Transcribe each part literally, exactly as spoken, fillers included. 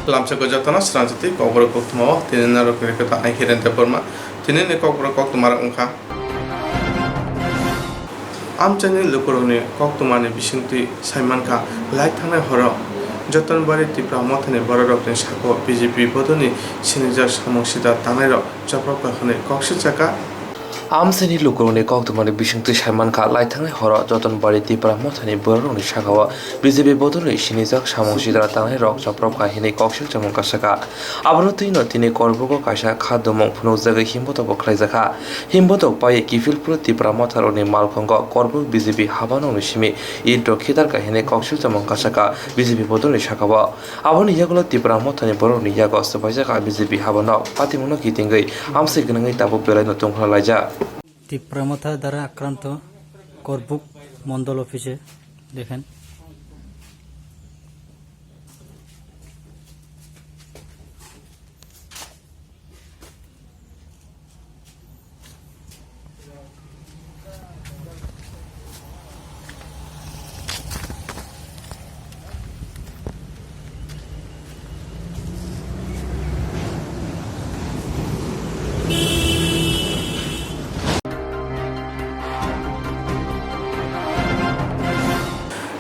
Lamsako jotono sranjiti kokborok koktwmao tini narwkni rwkhe ta ang Hiren Debbarma. Tinini kokborok koktwmarok wngkha. Amchaini lukurokni koktwmani bisingtwi saimankha, lai thangnai horo Jotonbari Tipra Mothani bororokni sakao B J P bodolni sinijak samung sida tangnairok chopropkha hwnwi kok silchakha. Amchaini lukurokni koktwmani bisingtwi saimankha, lai thangnai horo Jotonbari Tipra Mothani bororokni sakao B J P bodolni sinijak samung sida tangnairok chopropkha hwnwi kok silchakmung kasakha. Abono twino tini Korbugo kaisa kha dumung phunukjagwi himbotok bo khlaijakha. Himbotok paiwi kiphilphuru Tipra Motharokni malkhongo Korbuk B J P habanokni simi itrok khitarkha hwnwi kok silchakmung kasakha B J P bodolni sakao. Aboni yagulo Tipra Mothani borokni yago swpaijakha B J P habanok. Patimungno kitingwi amsai gwnangwi tabuk belaino tongphla laijak. Tipra Motha দ্বারা আক্রান্ত করবুক মণ্ডল অফিসে দেখেন।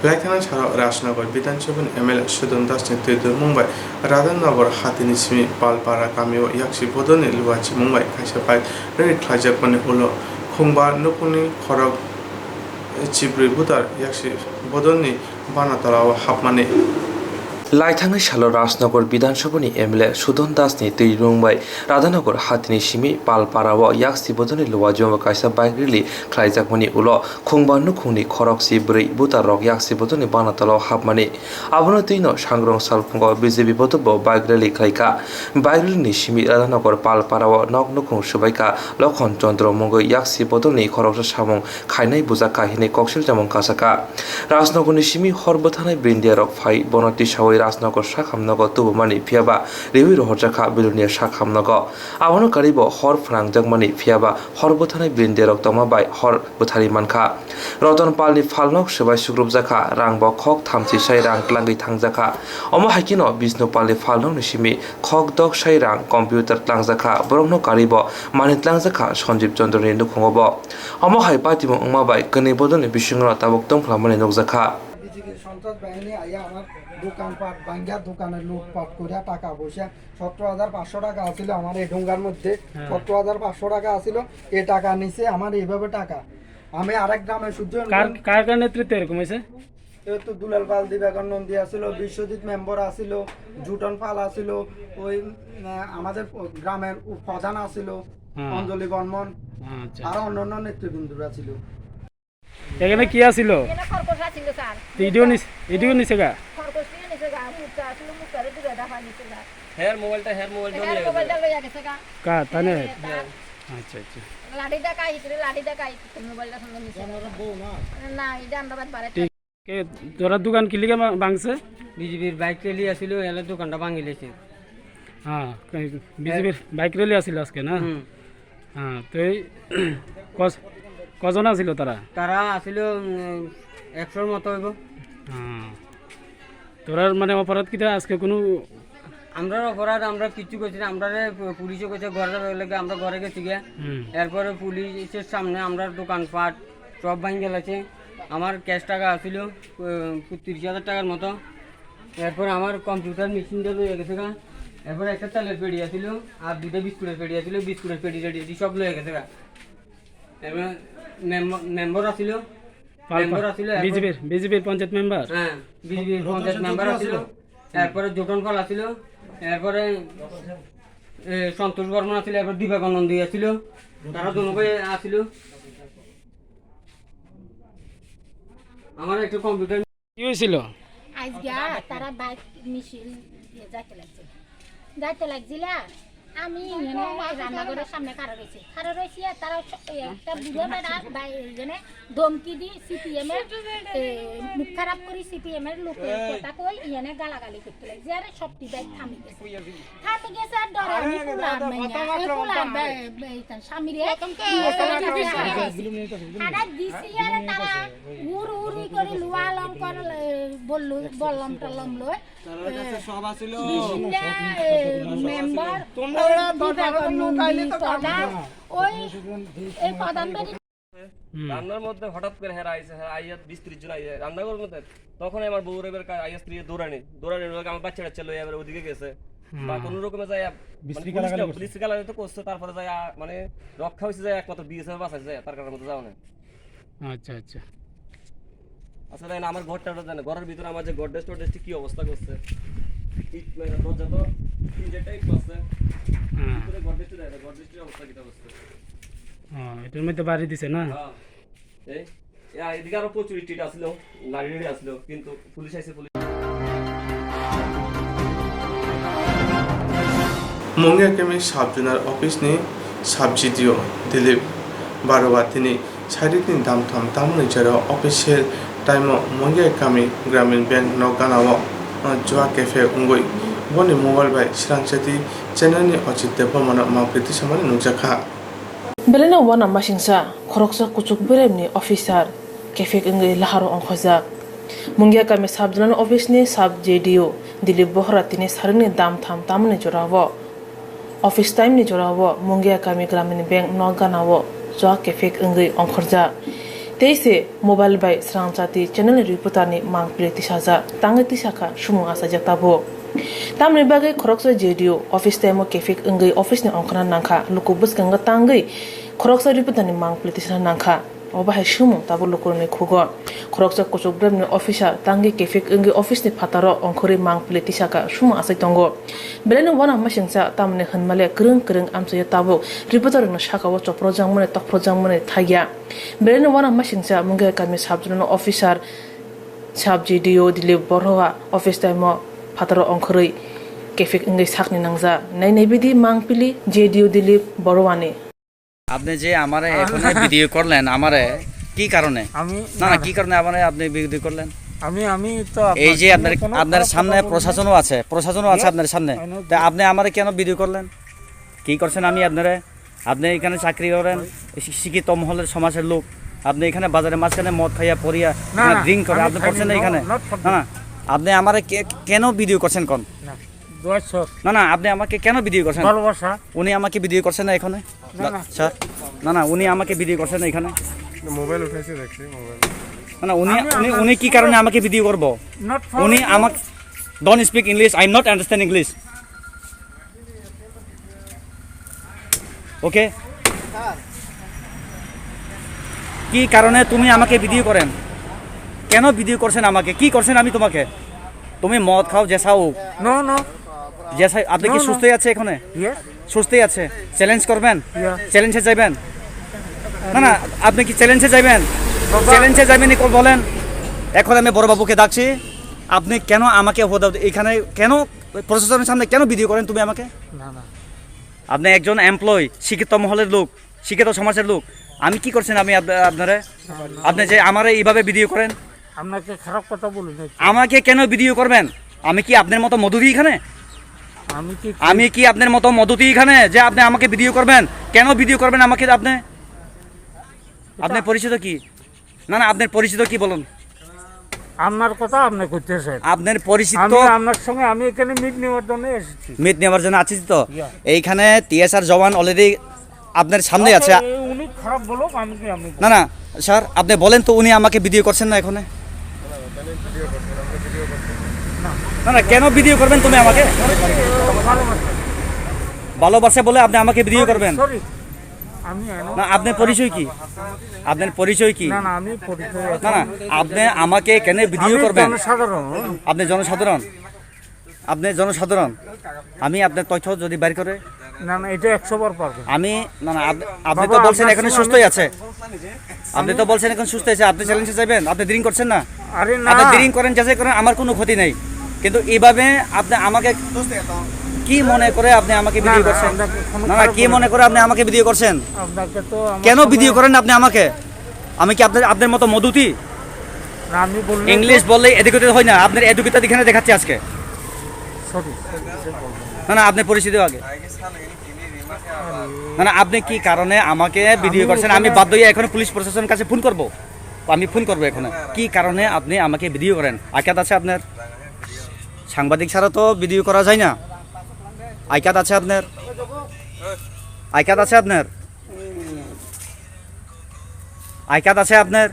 Laithana salo Rajnagar Bidhan Sabhani M L A Sudon Das ni twi dulmung bai Radhanagar hatini simi Palpara kamio yaksi bodolni luachimung bai kaisa bike rally khlaijakmani ulo khungba nukhungni khorok chibrwi buthar yaksi bodolni bana tolao hapmani. Laithangni salo Rajnagar Bidhan Sabhani M L A Sudon Das ni twi dulmung bai Radhanagar hatini simi Palparao yaksi bodolni luachimung bai kaisa bike rally khlaijakmani ulo khungba nukhungni khorok chibrwi buthar rok yaksi bodolni bana tolao hapmani. Abono twino sangrong salphungo B J P bodol bo bike rally khlaikha. Bike rally ni simi Radhanagar Palparao nok nukhung swbaikha Lokhon Chandra mungwi yaksi bodolni khoroksa samung khainai bujakha hwnwi kok silchakmung kasakha. Rajnagarni simi hor bwtharnai brindia rok phai bono tisawi Rajnagar sakhamnogo tubumani phiyaba riwi rohorjakha Bilonia sakhamnogo. Abono karibo hor phnangjakmani phiyaba hor bwtharnai brindia rok tongma bai hor bwtharwi mankha. Roton Palni phalnok swbai sukrupjakha, rangbo khok thamchi sai rang tlangwi thangjakha. Omo hai kheno Bishnu Palni phalnokni simi khok dok sai rang computer tlangjakha, borokno karibo manwi tlangjakha Sanjib Chandra ni nukhungo bo. Omo hai patimung wngma bai kwnwi bodolni bisingo tabuk tongphlamani nukjakha. বিজেপির সন্ত্রাস বাহিনী আইয়া আমার দোকানপাট ভাঙ্গা, দোকানে লুটপাট করিয়া টাকা পয়সা সতেরো হাজার পাঁচশো টাকা আছিল আমার এই ডোঙ্গার মধ্যে। হ্যাঁ। সতেরো হাজার পাঁচশো টাকা আছিল, এ টাকা নিছে আমার এইভাবে টাকা। আমি আরেক গ্রামে সূর্য কার, কার কার নেতৃত্বে এরকম হয়েছে? এ তো দুলাল পাল, দিবাকর নন্দী আছিল, বিশ্বজিৎ মেম্বার আছিল, জুটন পাল আছিল, ওই, আহ, আমাদের গ্রামের উপ-, প্রধান আছিল, হ্যাঁ। অঞ্জলি বর্মন, আচ্ছা, আরো আচ্ছা। অন্যান্য নেতৃবৃন্দরা ছিল। এখানে কি আছিল? এখানে খরগোশ আছিল, স্যার। তো ইডিও নিস-, ইডিও নিছে গা? খরগোশ নিয়ে নিছে গা, মুক্তা আছিল, মুক্তারে দূরে দেখা নিছে গা। হের মোবাইলটা, হের মোবাইলটা হের নিয়ে গেছে। মোবাইলটা লইয়া গেছে গা। কা, তানে? এ, তার। আচ্ছা, আচ্ছা। লাঠি দেখা আইছে, লাঠি দেখা আইছে, মোবাইলটা সঙ্গে নিছে। না, এটা আমরা বাদ বাড়াই। ঠিক। এ, তোরা দোকান কিলিকে মা-, ভাঙছে? বিজেপির বাইক র্যালি আছিল, এলে দোকানটা ভাঙি লেছে। হ্যাঁ, এই বিজেপির বাইক র্যালি আছিল আজকে, না? হুম। হ্যাঁ, তো এই কস-, কজন আছিল তারা? তারা আছিল, উম, একশোর মতো হইব। হ্যাঁ। তোরার মানে অপরাধ কিতা আজকে কোনো? আমরার অপরাধ, আমরা কিচ্ছু করছি না, আমরা পুলিশে কইছে ঘরে যাবে লাগে, আমরা ঘরে গেছি গিয়া। হুম। এরপরে পুলিশের সামনে আমরা দোকানপাট সব ভাঙি গেলেছে। আমার ক্যাশ টাকা আছিল, উম, তিরিশ হাজার টাকার মতো। এরপর আমার কম্পিউটার মেশিনটা লইয়া গেছে গা। এরপর একটা তেলের পেটি আছিল, আর দুইটা বিস্কুটের পেটি আছিল, বিস্কুটের পেটি টেটি সব লইয়া গেছে গা। এবার মেম্ব-, মেম্বার আছিল, পাল-, মেম্বার আছিল, এরপর বিজেপির, বিজেপির পঞ্চায়েত মেম্বার? হ্যাঁ, বিজেপির পঞ্চায়েত মেম্বার আছিল, এরপরে জোটন পাল আছিল, এরপরে, এ, সন্তোষ বর্মন আছিল, এরপর দিবাকর নন্দী আছিল, তারা দুনো ভাই আছিল। আমার একটা কম্পিউটার কি হয়েছিল? আজকে তারা বাইক মিছিল দিয়ে যাইতে লাগছিল, যাইতে লাগছিল। আমি এখানে রান্নাঘরের সামনে খাড়া রয়েছি, খাড়া রয়েছি। আর তারা স-, এই একটা বুড়া বেটা বাই-, এখানে ধমকি দি সিপিএম এর, এ, মুখ খারাপ করি সিপিএম এর লোকের কথা কই এখানে গালাগালি করতে লাগছে। আরে সব টিবাই থামি গেছে, থামি গেছে। আর ডরে আমি কুলার মাইয়া, এ কুলার বে-, বে-, এটা স্বামীরে আরে দিছি। আরে তারা উড় উড়ি করে লোয়া লঙ্কর, এ, বললু, বললাম টললাম লই। তার কাছে সব আছিল। বিশিংগা, এ, মেম্বার, তোমরা ওই ওরা দশ বারো জন লোক আইলে তো কাম প্রধান, হবে। ওই, এই প্রধান বেটি। হুম। রান্নার মধ্যে হঠাৎ করে হেরা আইছে, হেরা আইয়া বিশ ত্রিশ জন আইয়া রান্নাঘরের মধ্যে। তখন আমার বউর এবার কা-, আইয়া স্ত্রী দৌড়ানি, দৌড়ানি লোক আমার বাচ্চা টাচ্চা লইয়া এবার ওদিকে গেছে। হুম। বা কোনো রকমে যায়, মানে, বিশৃঙ্খলা পুলিশ না, গালাগালি করছে। পুলিশ গালাগালি তো করছে, তারপরে যায়, আ, মানে, রক্ষা হয়েছে যায় একমাত্র বিএসএফ বাঁচাইছে যায়, তার কারণে মতো যাও না। আচ্ছা, আচ্ছা। আচ্ছা, দেখেন, আমার ঘরটা ওটা দেখেন, ঘরের ভিতরে আমার যে গডরেজ টডরেজ কি অবস্থা করছে, ইট, মানে, দরজা তো তিন চারটা ইট মারছে। হ্যাঁ। ভিতরে গডরেজটা দেখেন, গডরেজটার অবস্থা কিটা করছে। ও, এটার মধ্যে বাড়ি দিছে না? হ্যাঁ। এই, ইয়া, এদিকে আরো প্রচুর ইট টিট আসলো, লাড়ি টাড়ি আসলো, কিন্তু পুলিশ আইছে, police. Mungia kami sub zonal office ni sub G D O Dilip Baruah tini sairik ni damtham tamoni jora official time o Mungia kami Gramin Bank nok gana o jua cafe wngwi boni mobile bai swrangchati channel ni Ajit Debbarma no mangpili tisamani nukjakha. Belai no uanama singsa, khoroksa kuchuk beremni officer kephek wngwi laharo ongkhorjak. Mungia kami sub zonal office ni sub J D O Dilip Bohra tini sarikni dam tham tamni jorao, office time ni jorao Mungia kami Gramin Bank nok gana o chua kephek wngwi ongkhorjak. Tei se mobile bai srangchati channel ni reporter ni mangpili tisajak, tangwi tisakha sumung achaijak tabuk. Tamni bagwi khoroksa J D O office time o kephek wngwi office ni ongkhorna nangkha, luku bwskango tangwi khoroksa reporter ni mangpili tisana nangkha. Obo hai sumung tabuk lukurokni khugo. Khoroksa kuchuk bremni officer tangwi kephek wngwi office ni phataro ongkhorwi mangpili tisakha sumung achai tongo. Belai no uanama singsa tamni hwnmale kwrwng kwrwng amchaio tabuk reporter rokni sakao chopropjakmani tokphrokjakmani thakya. Belai no uanama singsa Mungia kami sub zonal officer sub J D O Dilip Baruah office time o phataro ongkhorwi kephek wngwi sakni nangja. Nai nai bidi mangpili J D O Dilip Baruah ni. আপনি যে আমারে এখন ভিডিও করলেন, আমারে কি কারণে? আমি না, না, না। কি কারণে আমারে আপনি ভিডিও করলেন? আমি, আমি তো এই যে আপনার, আপনার সামনে প্রশাসনও আছে, প্রশাসনও আছে আপনার সামনে। তা আপনি আমারে কেন ভিডিও করলেন? কি করছেন আমি আপনারে? আপনি এখানে চাকরি করেন, শি-, শিক্ষিত মহলের সমাজের লোক। আপনি এখানে বাজারে মাঝখানে মদ খাইয়া পড়িয়া না, এখানে না, ড্রিঙ্ক করে, আমি আপনি খাইনি, করছেন না এখানে? Not for না, না, আপনি আমারে কে-, কেন ভিডিও করছেন কোন? না, দোয়া স্যার। না, না, আপনি আমাকে কেন ভিডিও করছেন? ভালোবাসা। উনি আমাকে ভিডিও করছেন না এখানে? না, না, না। স্যার, না, না, উনি আমাকে ভিডিও করছেন না এখানে। মোবাইল উঠাইছে দেখছি, মোবাইল। না, না, উনি, আমি উনি, আমার উনি কি কারণে আমাকে ভিডিও করবো? Not for উনি আমাকে, don't speak English, I am not understand English. ওকে? কি কারণে তুমি আমাকে ভিডিও করেন? কেন ভিডিও করছেন আমাকে? কি করছেন আমি তোমাকে? তুমি মদ খাও, যে খাও। No, no. যে খাও, আপনি কি সুস্থই আছে এখানে? Yes. সুস্থই আছে? চ্যালেঞ্জ করবেন? Yeah. চ্যালেঞ্জে যাবেন? না, না, আপনি কি চ্যালেঞ্জে যাবেন? বাবা। চ্যালেঞ্জে যাবেন, বলেন। এখন আমি বড় বাবুকে ডাকছি। আপনি কেন আমাকে হুদা এখানে কেন প্রশাসনের সামনে কেন ভিডিও করেন তুমি আমাকে? না, না। আপনি একজন এমপ্লয়ি, শিক্ষিত মহলের লোক, শিক্ষিত সমাজের লোক। আমি কি করছেন আমি আপ-, আপনারে? না, না। আপনি যে আমারে এইভাবে ভিডিও করেন? আপনাকে খারাপ কথা বলি নাই। আমাকে কেন ভিডিও করবেন? আমি কি আপনার মতো মদুদি এখানে? আমি কি আমি কি আপনার মতো মদুদি এখানে যে আপনি আমাকে ভিডিও করবেন? কেন ভিডিও করবেন আমাকে আপনি? আপনার পরিচিত কি? না, না, আপনার পরিচিত কি বলুন? আপনার কথা আপনি করতেছেন। আপনার পরিচিত আমি আপনার সঙ্গে, আমি এখানে মিট নেওয়ার জন্য এসেছি। মিট নেওয়ার জন্য আছিস তো? ইয়া। এইখানে টিএসআর জওয়ান অলরেডি আপনার সামনে আছে। আচ্ছা, এ, উনি খারাপ বলুক, আমি কি, আমি না, না, স্যার, আপনি বলেন তো, উনি আমাকে ভিডিও করছেন না এখানে? না। না, না, কেন ভিডিও করবেন তুমি আমাকে? ভালোবাসা। ভালোবাসা বলে আপনি আমাকে ভিডিও করবেন? সরি। আমি এন- না, আপনার পরিচয় কি? আপনার পরিচয় কি? না, না, আমি পরিচয় না, না, আপনি আমাকে কেন ভিডিও আমি করবেন? জনসাধারণ। আপনি জনসাধারণ? আপনি জনসাধারণ? আমি আপনার তথ্য যদি বের করে না, না, এটা একশো বার পারবেন। আমি, না, না, আপ-, আপনি বাবা, তো বলছেন আপনার এখানে সঙ্গে সুস্থই আমি আছে। আপনি তো বলছেন এখন সুস্থ আছে, আপনি চ্যালেঞ্জে যাবেন, আপনি ড্রিঙ্ক করছেন না? আরে না। আপনি ড্রিঙ্ক করেন, যাচাই করেন, আমার কোনো ক্ষতি নেই, কিন্তু এইভাবে আপনি আমাকে কি মনে করে আপনি আমাকে না, ভিডিও না, করছেন? আপনাকে কোনো না, না, খারাপ কি মনে মনে করে আপনি আমাকে ভিডিও করছেন? আপনাকে তো আমার কেন সঙ্গে ভিডিও করেন আপনি আমাকে? আমি কি আপনার, আপনার মতো মদুতি? না, আমি বললে ইংলিশ তো বললে এডুকেটেড হয় না, আপনার এডুকেটেড এখানে দেখাচ্ছি আজকে। সরি। না, না, আপনার পরিচিত আগে। না, না, আপনি কি কারণে আমাকে ভিডিও আমি করছেন? আমি এখানে বাধ্য হয়ে এখন পুলিশ প্রশাসনের কাছে ফোন করব। আমি ফোন করবো এখন। কি কারণে আপনি আমাকে ভিডিও করেন? আইকাত আছে আপনার? সাংবাদিক ছাড়া তো ভিডিও করা যায় না। আইকাত আছে আপনার? আইকাত আছে আপনার? আইকাত আছে আপনার?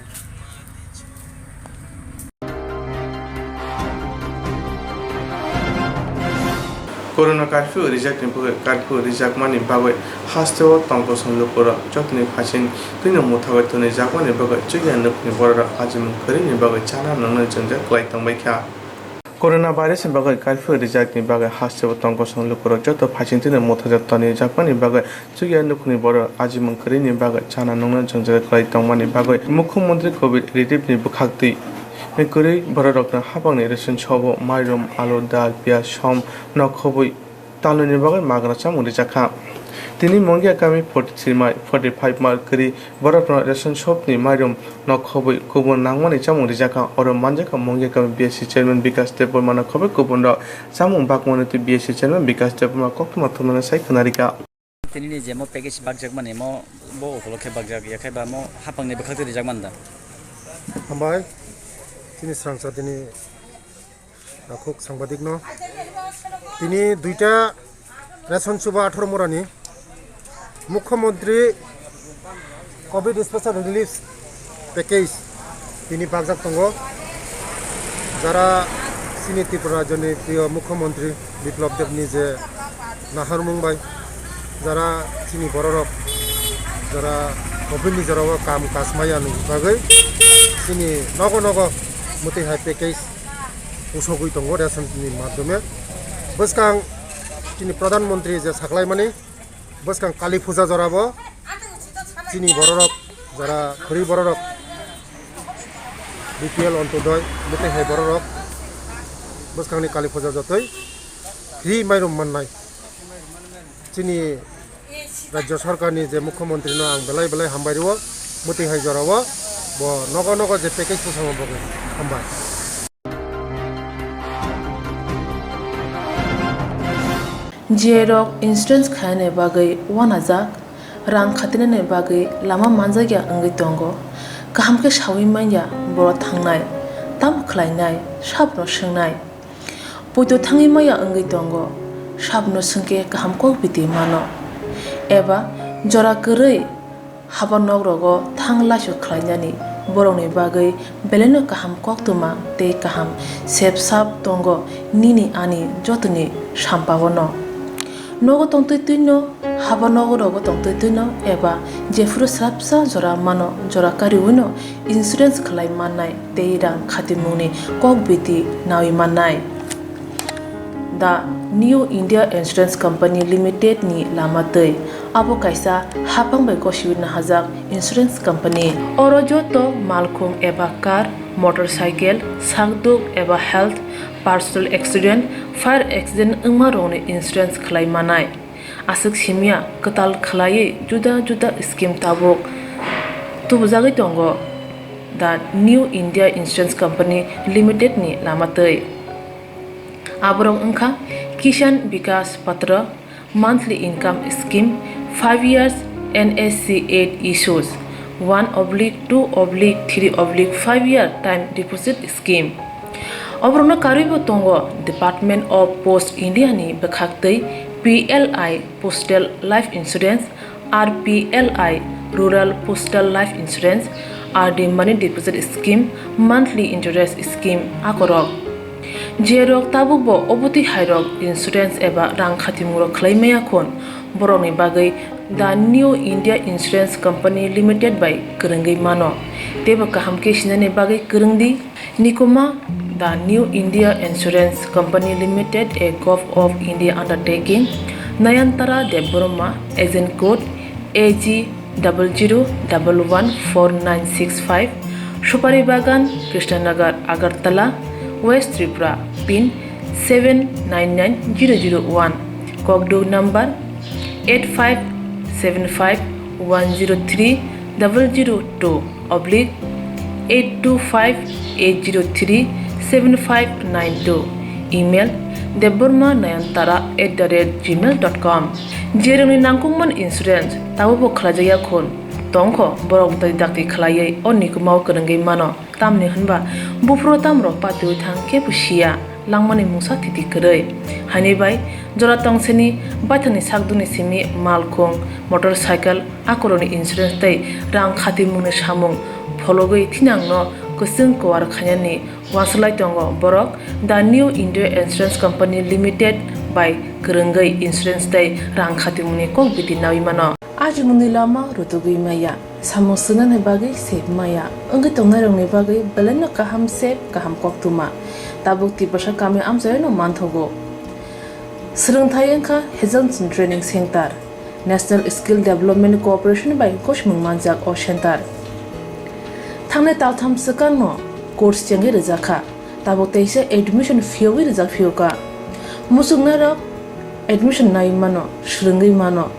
Corona curfew rijakni bagwi, curfew rijakmani bagwi hasteo tongkosong lukurok jotoni phaising twino muthagwi tonijakmani bagwi chukya nukni bororok ajimung kwrwini bagwi chana nwngnai jwngjal kwlai tongbaikha. Corona virus ni bagwi curfew rijakni bagwi hasteo tongkosong lukurok joto phaising twino muthajak tonijakmani bagwi chukya nukni bororok ajimung kwrwini bagwi chana nwngnai jwngjal kwlai tongmani bagwi Mukhyamantri Covid relief ni bwkhaktwi kwrwi bororokno hapangni ration shop o mairum, alu, dal, piyaj, som nok khobwi talnwini bagwi magra chamung rijakha. Tini Mongia kami forty three mai forty five mai kwrwi borokno ration shop ni mairum nok khobwi kubun nangmani chamung rijakha. Oro manjakha Mongia kami B S C chairman Bikas Debbarma nok khobwi kubunrok chamung bakmani twi B S C chairman Bikas Debbarma koktwma thumnani sai khwnarikha. Tini ni je mo package bakjakmani mo bo upolokhe bakjak ya khai ba mo hapangni bwkhak twi rijakmani da? Hambai, tini srangsa tini takhuk sangbadik no. Tini duita ration chuba atharo morani Mukhyamantri Covid Special Relief Package tini bakjak tongo. Jara chini Tripura rajyoni priyo Mukhyamantri Biplab Debni je naharmung bai jara chini bororok jara Covid ni jorao kam kasmaya ni bagwi chini nogo nogo mwtwi hai package pusogwi tongo ration ni madhyome. Bwskang chini Pradhan Mantri je saklaimani bwskang Kali Puja jorabo chini bororok jara khuri bororok B P L Antyodoi mwtwi hai bororok bwskangni Kali Puja jotoi free mairum mannai. Chini Rajya Sarkarni je Mukhyamantri no ang belai belai hambai rwo, mwtwi hai jorao bo nogo nogo je package bwsamo bagwi hambai. Jerok insurance khainani bagwi uanajak, rang khatinani bagwi lama manjakya wngwi tongo. Kaham khe saui manya borok thangnai, tamo khlainai, sabno swngnai. Poito thangwi maya wngwi tongo, sabno swngkhe kaham kok biti mano. Eba jora kwrwi haba nok rogo thang laisu khlainani borokni bagwi belaino kaham koktwma tei kaham sep sap tongo nini ani jotoni sampao no. Nogo tongtwi twino, haba nogo rogo tongtwi twino eba jephuru swrapsa jora mano jora kariwino insurance khlai mannai tei rang khatimungni kok biti naui mannai. The New India Insurance Company Limited ni lama twi. Abo kaisa hapang bai gosiwi nahajak insurance company. Oro joto malkhung eba car, motorcycle, sakduk eba health, personal accident, fire accident wngma rokni insurance khlai manai. Aswk simya kwtal khlaiwi juda juda scheme tabuk tubujagwi tongo The New India Insurance Company Limited ni lama twi. Aborok wngkha Kisan Vikas Patra, monthly income scheme, five years N S C eight issues, one oblique two oblique three oblique five year time deposit scheme. Oborokno karwibo tongo Department of Post India ni bwkhaktwi P L I Postal Life Insurance, R P L I Rural Postal Life Insurance, R D Money Deposit Scheme, Monthly Interest Scheme akorok. Jerok tabukbo obotwi hairok insurance eba rang khatimungrok khlai maya khun, borokni bagwi The New India Insurance Company Limited bai kwrwngwi mano. Teibo kaham khe sinani bagwi kwrwng di. Nikuma, The New India Insurance Company Limited, a Govt of India undertaking, Nayantara Debbarma, agent code A G double zero double one four nine six five, Supari Bagan, Krishnanagar, Agartala, West Tripura, pin seven nine nine zero zero one, kokduk number eight five seven five one zero three double zero two oblique eight two five eight zero three seven five nine two, email debbarma nayantara at the rate gmail dot com. Jerokni nangkukmani insurance tabukbo khlaijakya khun, Tongkho borok dakti dakti khlaiwi o nikumao kwrwngwi mano, tamni hwnba buphuru tamrok patiwi thang kebo siya langmani mungsa thiti kwrwi. Haini bai jora tongsini baithangni sakdukni simi malkhung, motorcycle, akorokni insurance tei rang khatimungni samung phologwi thinangno kwchwng kwar khainani uansuk lai tongo borok The New India Insurance Company Limited bai kwrwngwi insurance tei rang khatimungni kok biti naui mano. Ajimungni lama rutugwi maya, samung swngnani bagwi sep maya, wngwi tongnairokni bagwi belaino kaham sep, kaham koktwma. Tabuk Tiprasa kami amchaino manthogo. Swrwngthai wngkha Hazelson Training Center, National Skill Development Corporation bai gosimung manjak o center. Thangnai taltham swkangno course chengwi rwjakha. Tabuk teisa admission phiyogwi rijak phiyokha. Muchungnairok admission nai mano, swrwngwi mano,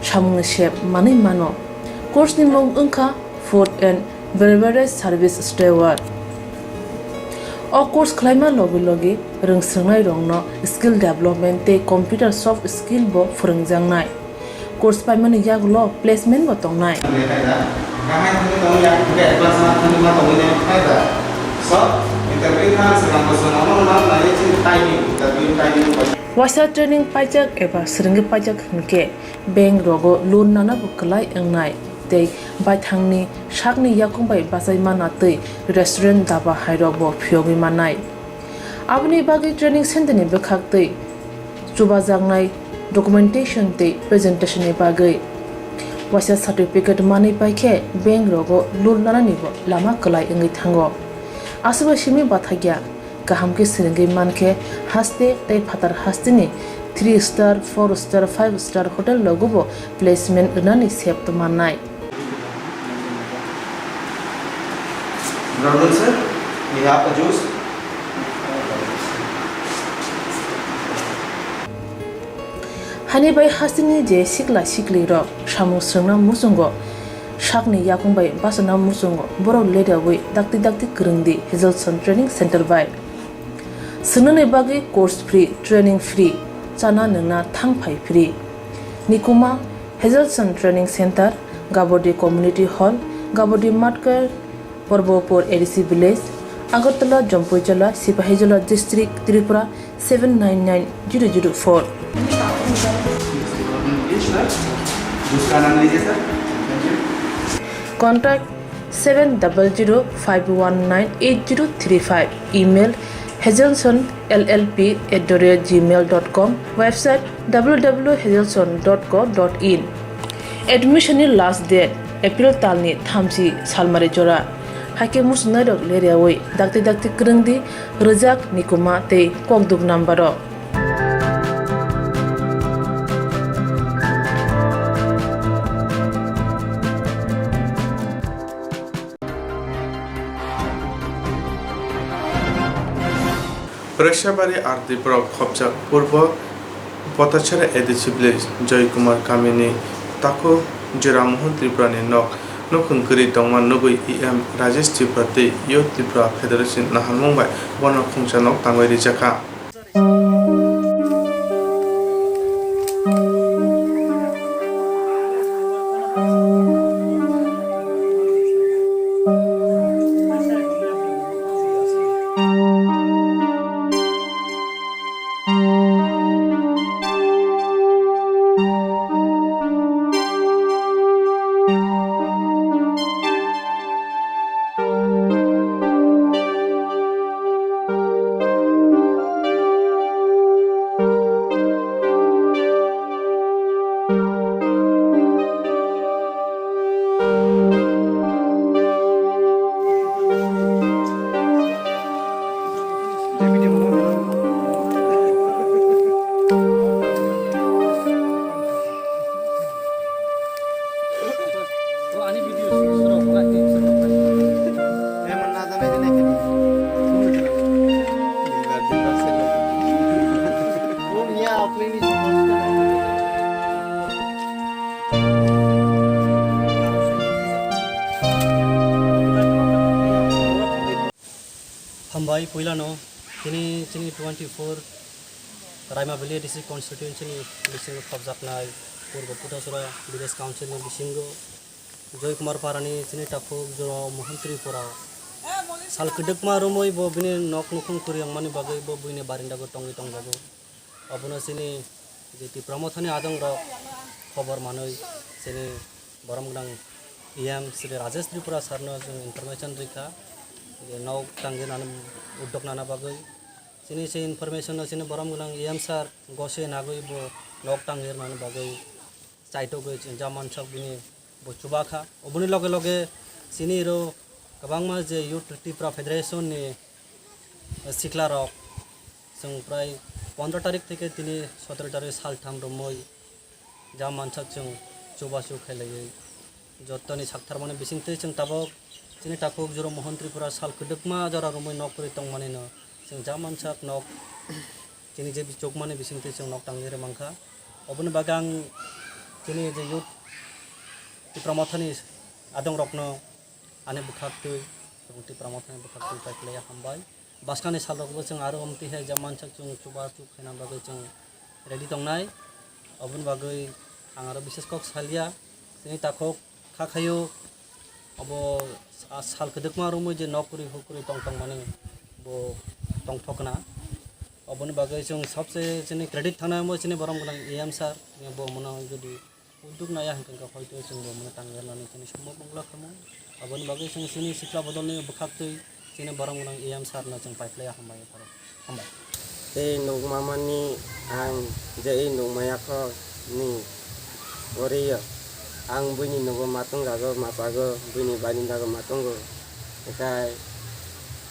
samungni sep manwi mano. Course ni mung wngkha Food and Beverage Service Steward. O course khlaima logi logi rwng swrwngnairokno skill development tei computer soft skill bo phwrwngjaknai. Course paimani yagulo placement bo tongnai. Waisa training paijak eba swrwngwi paijak hwnkhe bank rogo loan nana bo kwlai wngnai tei baithangni sakni yakung bai bachai mana tei restaurant daba hairok bo phiyogwi mannai. Aboni bagwi training center ni bwkhak tei chubajaknai documentation tei presentation ni bagwi waisa certificate manwi paikhe bank rogo loan nanani bo lama kwlai wngwi thango. Aswkbai simi bathakya kaham khe swrwngwi mankhe haste tei phatar hasteni three star, four star, five star hotel rogo bo placement rwnani sep to mannai. Brother sir, we have a juice. Hani bai hasteni je sikla sikli rok samung swrwngna muchungo sakni yakung bai bachana muchungo borok leryawi dakti dakti kwrwngdi Hazelson Training Center bai. Swngnani bagwi course free, training free, chana nwngna thang phai free. Nikuma Hazelson Training Center, Gabodi Community Hall, Gabodi Matkar, Porbopur A D C Village, Agartala, Jampuijala, Sipahijola District, Tripura seven nine nine zero zero four. Contact seven double zero five one nine eight zero three five. Email hazelson L L P at the rate gmail dot com. Website W W W hazelson dot co dot in. Admission ni last date April talni thamchi salmari jora. Haikhe muchungnairok leryawi dakti dakti kwrwngdi rwjak nikuma tei kokduk number o. Reshabari R D block khopjak Purbo Potachera A D C village Joy Kumar kamini takhuk Jira Mohan Tripurani nok nukhung kwrwi tongma nugwi E M Rajesh Tripura tei Youth Tripura Federation naharmung bai bono khungsa nok tangwi rijakha. Hambai, puilano tini chini twenty four Raima Valley District Constituency ni bisingo khopjaknai Purbo Kuthasura Village Council ni bisingo Joy Kumar Parani chini takhuk Jora Mohan Tripura sal kwdwkma romwi bo bini nok nukhung kwrwi wngmani bagwi bo buini barindago tongwi tongjago. Obono chini je Tipra Mothani adongrok khobor manwi chini borom gwnang E M Shri Rajesh Tripura sir no chwng information rikha je nok tangwi nana uddog nana bagwi. Chini se information no chini borom gwnang E M sir gose nagwi bo nok tangwi rwnani bagwi chaitogwi chini jamansak bini bo chuba kha. Oboni loge loge chini ro kwbangma je Youth Tipra Federation ni sikla rok chwng prai pondro tarik theke tini sotoro tarik saltham romwi jamansak chwng chubachu khailaiwi jottoni saktharmani bisingtwi chwng tabok chini takhuk Jora Mohan Tripura sal kwdwkma jora romwi nok kwrwi tongmani no chwng jamansak nok chini je bichukmani bisingtwi chwng nok tangwi rwmang kha. Oboni bagwi ang chini je Youth Tipra Mothani adongrokno ani bwkhaktwi, chwng Tipra Mothani bwkhaktwi pai khlaiya hambai. Bwskangni salrokbo chwng aro omtwi hai jamansak chwng chubachu khaina bagwi chwng ready tongnai. Oboni bagwi ang aro bises kok salia. Chini takhuk kha khaio, obo a sal kwdwkma romwi je nok kwrwi huk kwrwi tong tongmani bo tongthokna. Oboni bagwi chwng sabse chini credit thangnai omo chini borom gwnang E M sir, bo mano jodi uddog naya hwnkhe hoito chwng bo mano tangwi rwnani chini sombok wngla khamu. Aboni bagwi chwng chini sikla bodolni bwkhaktwi chini borom gwnang E M sir no chwng pai khlaiya hambai. Hambai. Tei nukmamani ang je i nukmaya kho ni ori yo. Ang buini nogo ma tongjago, ma chago, buini barindago ma tongo. Ekai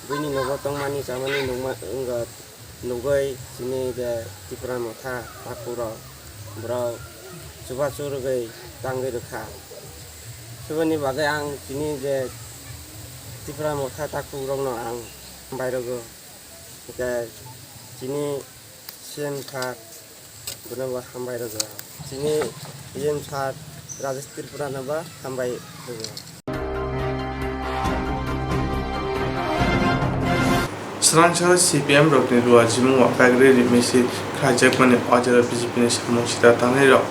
buini nogo tongmani chamani nukma wngkha, nugwi chini je Tipra Motha takhuk rok borok chubachu rwgwi tangwi rwkha. Chuboni bagwi ang chini je Tipra Motha takhuk rokno ang hambai rwgo. Hwnkhe chini C M sir bono bo hambai rwgo. Chini E M sir Rajesh Tripura no bo hambai rwgo. Swrangsa C P M rokni luajimungo bike rally misil khlaijakmani o jora B J P ni samung sita tangnairok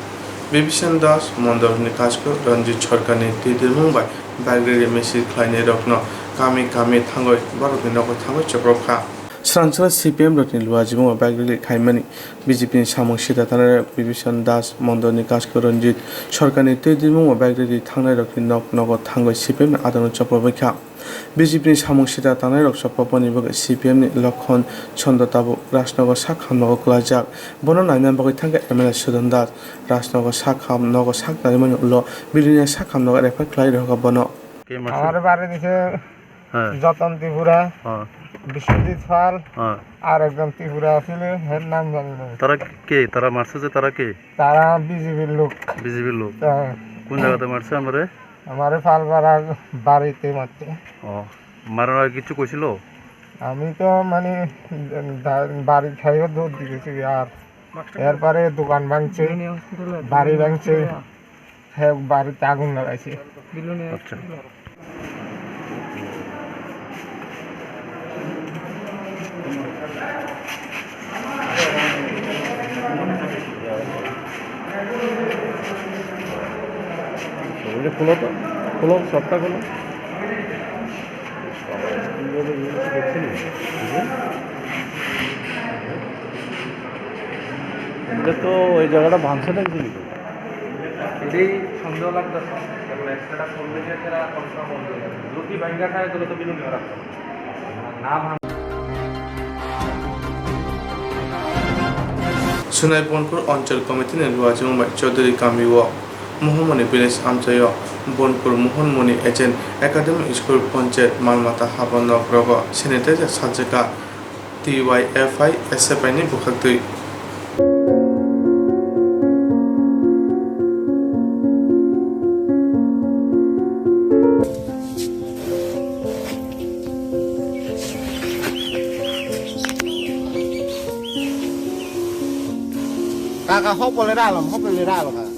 Bibhishan Das, Mondol Nikash, Ranjit Sarkarni twi dirmung bai bike rally misil khlainairokno kami kami thangwi borokni nogo thangwi chopropkha. Swrangsa C P M rokni luajimungo bike rally khaimani B J P ni samung sita tangnairok Bibhishan Das, Mondol Nikash, Ranjit Sarkarni twi dirmung bai bike rally thangnairokni nok nogo thangwi C P M ni adongrok chopropwi kha. B J P ni samung sita tangnairok chopropani bagwi C P M ni Lokhon Chondo tabuk Rajnogo sak hamnogo kwlaijak. Bono naina bagwi thangkha M L A Sudan Das. Rajnogo sak ham nogo sak naimani ulo Bilonia sak hamnogo refer khlai rwkha bono. আমার বাড়ি দিছে হ্যাঁ। যতন ত্রিপুরা, হ্যাঁ। বিশ্বজিৎ পাল, হ্যাঁ। আর একজন ত্রিপুরা ছিল, এর নাম জানি না। তারা কে? তারা মারছে যে তারা কে? তারা বিজেপির লোক। বিজেপির লোক? হ্যাঁ। কোন জায়গাতে মারছে আমারে? আমারে পালপাড়ার বাড়িতে মারছে। ও, মারার আগে কিছু কইছিল? আমি তো মানে দা-, বাড়ি খাইও দৌড় দিতেছি আর এরপরে দোকান ভাঙছে, বাড়ি ভাঙছে। হ্যাঁ, বাড়িতে আগুন লাগাইছে। আচ্ছা। এটা খোলো তো, খোলো, সবটা খোলো। এটা তো ওই জায়গাটা ভাঙছে না কিছু কিছু। এটাই সন্দেহ লাগতেছে, কারণ একটা কোম্পানি ছাড়া কনফার্ম বন্ধ হয়ে যাবে। যদি ভাঙ্গা খায়, তাহলে তো বিলুন রাখতে হবে। না ভাঙ- Sunai Bonpur Onchol Committee ni luajimungo bai Chaudhary Kami o Mohamoni Village amchaio Bonpur Mohamoni Agent Academy School Ponchayat malmata haba nok rogo sanitizer sajwkha. T Y F I S F I ni bwkhaktwi. Kaka hopole ralom, hopole ralo kaka.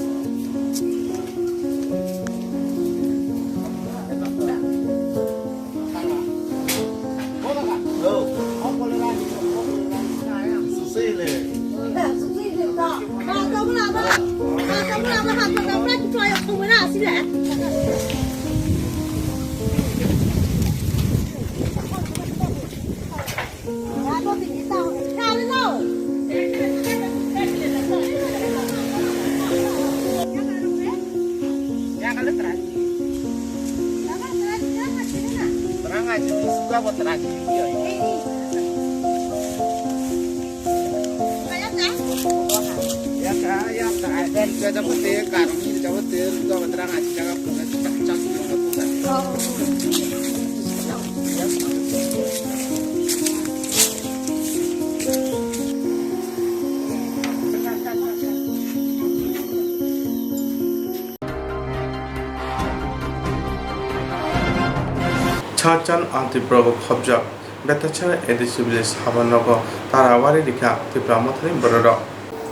Charjan anti progo khobjak. Betachara A D C village haba nogo tarawari rikha Tipra mothani bororok.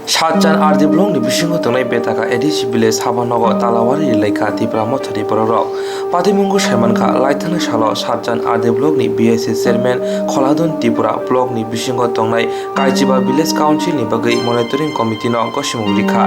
Satchan R D block ni bisingo tongnai Betaka A D C village haba nogo talawari rilaikha Tipra mothani bororok. Patimungo saimankha, laithangni salo Satchan R D block ni B I C chairman Kholadon Tripura block ni bisingo tongnai Kaichiba Village Council ni bagwi monitoring committee no gosimung rikha.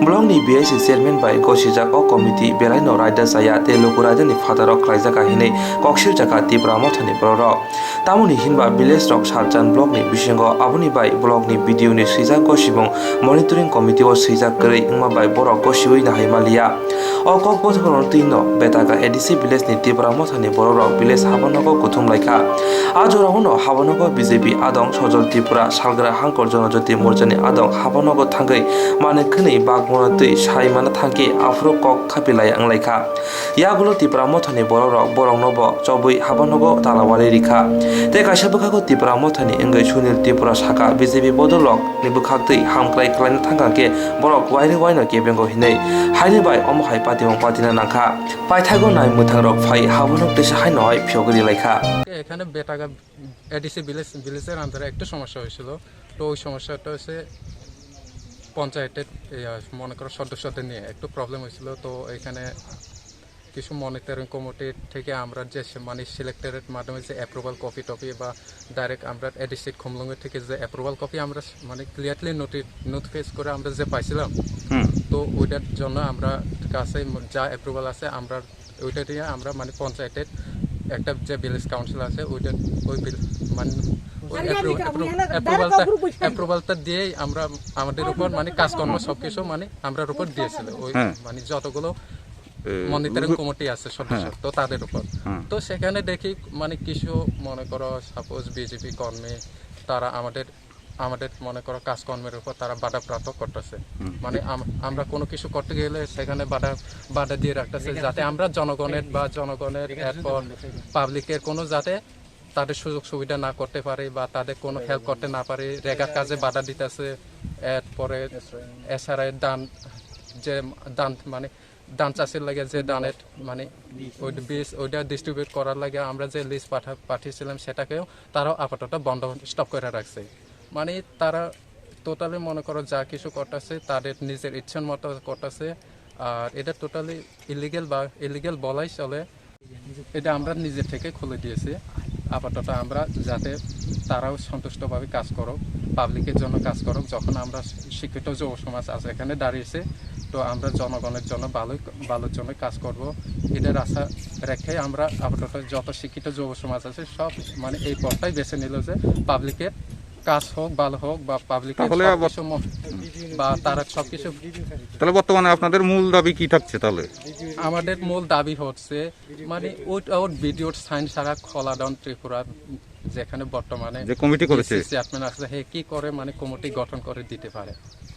Block ni B I C chairman bai gosijak o committee belaino raida chaya tei luku raida ni phataro khlaijak hinwi kok sirjakha Tipra mothani bororok. Tamoni hinba village rok Satchan block ni bisingo aboni bai block ni B D O ni swijak gosibung monitoring committee o swijak kwrwi wngma bai borok gosiwi nahai maliya. O kok bothorno twi no Betaka A D C village ni Tipra mothani bororok village habanogo kuthum laikha. A jorao no habanogo B J P adong Sojol Tripura salgra hangkor Jonojoti morchani adong habanogo thangwi manwi khwnwi bagmano twi sai mana thangkhe aphuru kok khapi laya wnglaikha. Yagulo Tipra mothani bororok borokno bo chobwi habanogo talawari rikha. Tei kaisa bwkhago Tipra mothani wngwi Sunil Tripura sakha B J P bodolrok ni bwkhak twi hamkrai khlaina thangkha khe borok wairi waino kebengo hinwi haini bai omo hai patimung patina nangkha. Paithago nai mwthangrok phai habonok teisa haino hai phiyogwi rilaikha. এখানে বেটাগা ADC village, ভিলেজের আন্ডারে একটু সমস্যা হয়েছিল। তো ওই সমস্যাটা হচ্ছে পঞ্চায়েতের, ইয়া, মনে করো সদস্যদের নিয়ে একটু প্রবলেম হয়েছিল। তো এখানে কিছু মনিটরিং কমিটি থেকে আমরা যে সে-, মানে সিলেক্টরের মাধ্যমে যে অ্যাপ্রুভাল কপি টপি বা ডাইরেক্ট আমরা এডিসি খুমলুঙ্গি থেকে যে অ্যাপ্রুভাল কপি আমরা স-, মানে ক্লিয়ারলি নোটি-, নোটিফাইজ করে আমরা যে পাইছিলাম, হুম। তো ওইটার জন্য আমরা কাছে ম-, যা অ্যাপ্রুভাল আছে আমরা ওইটা দিয়ে আমরা মানে পঞ্চায়েতের একটা যে ভিলেজ কাউন্সিল আছে ওইটা ওই ভিল-, মানে ওই অ্যাপ্রু-, অ্যাপ্রু-, অ্যাপ্রুভালটা, অ্যাপ্রুভালটা দিয়েই আমরা আমাদের উপর মানে কাজকর্ম সবকিছু মানে আমরার উপর দিয়েছিল ওই হ্যাঁ। মানে যতগুলো এ, মনিটরিং রু-, কমিটি আছে সদস্য, হ্যাঁ। তো তাদের উপর। হুম। তো সেখানে দেখি মানে কিছু মনে করো সাপোজ বিজেপি কর্মী তারা আমাদের, আমাদের মনে করো কাজকর্মের উপর তারা বাধাপ্রাপ্ত করতেছে। হুম। মানে আম-, আমরা কোনো কিছু করতে গেলে সেখানে বাধা, বাধা দিয়ে রাখতেছে যাতে আমরা জনগণের বা জনগণের এরপর পাবলিকের কোনো যাতে তাদের সুযোগ সুবিধা না করতে পারে বা তাদের কোনো হেল্প করতে না পারে, রেগার কাজে বাধা দিতেছে। এরপরে এসআরআই ধান যে ধান মানে ধান চাষের লাগে যে ধানের মানে ওই বীজ ওইটা ডিস্ট্রিবিউট করার লাগে আমরা যে লিস্ট পাঠা-, পাঠিয়েছিলাম সেটাকেও তারাও আপাতত বন্ধ স্টপ করে রাখছে। মানে তারা টোটালি মনে করো যা কিছু করতেছে তাদের নিজের ইচ্ছার মতো করতেছে। আর এটা টোটালি ইলিগেল বা ইলিগেল বলাই চলে। এটা আমরা নিজে থেকে খুলে দিয়েছি। আপাতত আমরা যাতে তারাও সন্তুষ্টভাবে কাজ করুক, পাবলিকের জন্য কাজ করুক। যখন আমরা শিক্ষিত যুব সমাজ আজ এখানে দাঁড়িয়েছে, তো আমরা জনগণের জন্য ভালোই, ভালোর জন্য কাজ করব। এটার আশা রেখে আমরা আপাতত যত শিক্ষিত যুব সমাজ আছে সব মানে এই পথটাই বেছে নিল যে পাবলিকের কাজ হোক, ভালো হোক বা পাবলিকের তাহলে আবার সবকিছু ম-, বা তারা সবকিছু তাহলে বর্তমানে আপনাদের মূল দাবি কি থাকছে তাহলে? আমাদের মূল দাবি হচ্ছে মানে উইথআউট ভিডিওর সাইন ছাড়া খোলাডাউন ত্রিপুরা যেখানে বর্তমানে যে কমিটি করেছে। ডিসি চেয়ারম্যান আছে, হে কি করে মানে কমিটি গঠন করে দিতে পারে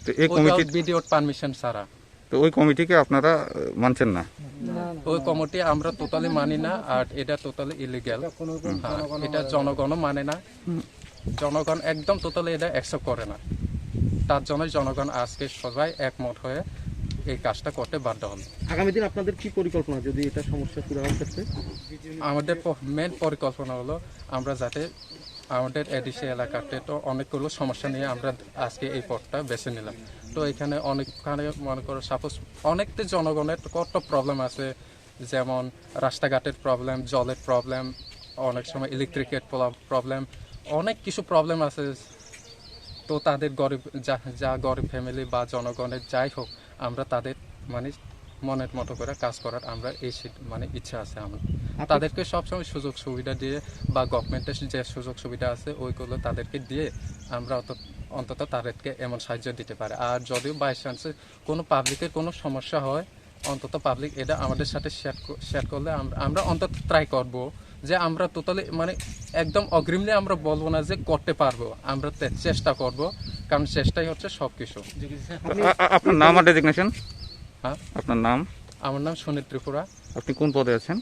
তো এই উইথআউট কমিটি ভিডিওর পারমিশন ছাড়া? তো ওই কমিটিকে আপনারা, আহ, মানছেন না? ওই কমিটি আমরা টোটালি মানি না, আর এটা টোটালি ইলিগ্যাল। এটা কোনো হ্যাঁ, জনগণও এটা মানে না। জনগণ একদম টোটালি এটা অ্যাকসেপ্ট করে না। তার জন্যই জনগণ আজকে সবাই একমত হয়ে এই কাজটা করতে বাধ্য হলো। আগামী দিন আপনাদের কি পরিকল্পনা যদি এটা সমস্যা সুরাহার ক্ষেত্রে? আমাদের প-, মেন পরিকল্পনা হলো আমরা যাতে আমাদের এডিসি এলাকাতে তো অনেকগুলো সমস্যা নিয়ে আমরা আজকে এই পথটা বেছে নিলাম। তো এখানে অনেকখানে মনে করো সাপোজ অনেকটা জনগণের কত প্রবলেম আছে, যেমন রাস্তাঘাটের প্রবলেম, জলের প্রবলেম, অনেক সময় ইলেকট্রিকের প্র-, প্রবলেম, অনেক কিছু প্রবলেম আছে। তো তাদের গরিব যা, যা গরিব ফ্যামিলি বা জনগণের যাই হোক, আমরা তাদের মানে মনের মতো করে কাজ করার আমরা এই সিদ-, মানে ইচ্ছা আছে আমার। আপনি তাদেরকে সবসময় সুযোগ সুবিধা দিয়ে বা গভর্নমেন্টের যে সুযোগ সুবিধা আছে ওইগুলো তাদেরকে দিয়ে আমরা অত-, অন্তত তাদেরকে এমন সাহায্য দিতে পারে। আর যদিও বাই চান্সে কোনো পাবলিকের কোনো সমস্যা হয়, অন্তত পাবলিক এটা আমাদের সাথে শেয়ার ক-, শেয়ার করলে আমরা, আমরা অন্তত ট্রাই করব যে আমরা টোটালি মানে একদম অগ্রিমলি আমরা বলবো না যে করতে পারবো, আমরা তে-, চেষ্টা করব, কারণ চেষ্টাই হচ্ছে সব কিছু। আ-, আ-, আপনার নাম আর ডেজিগনেশন? হ্যাঁ? আপনার নাম? আমার নাম সুনীল ত্রিপুরা। আপনি কোন পদে আছেন?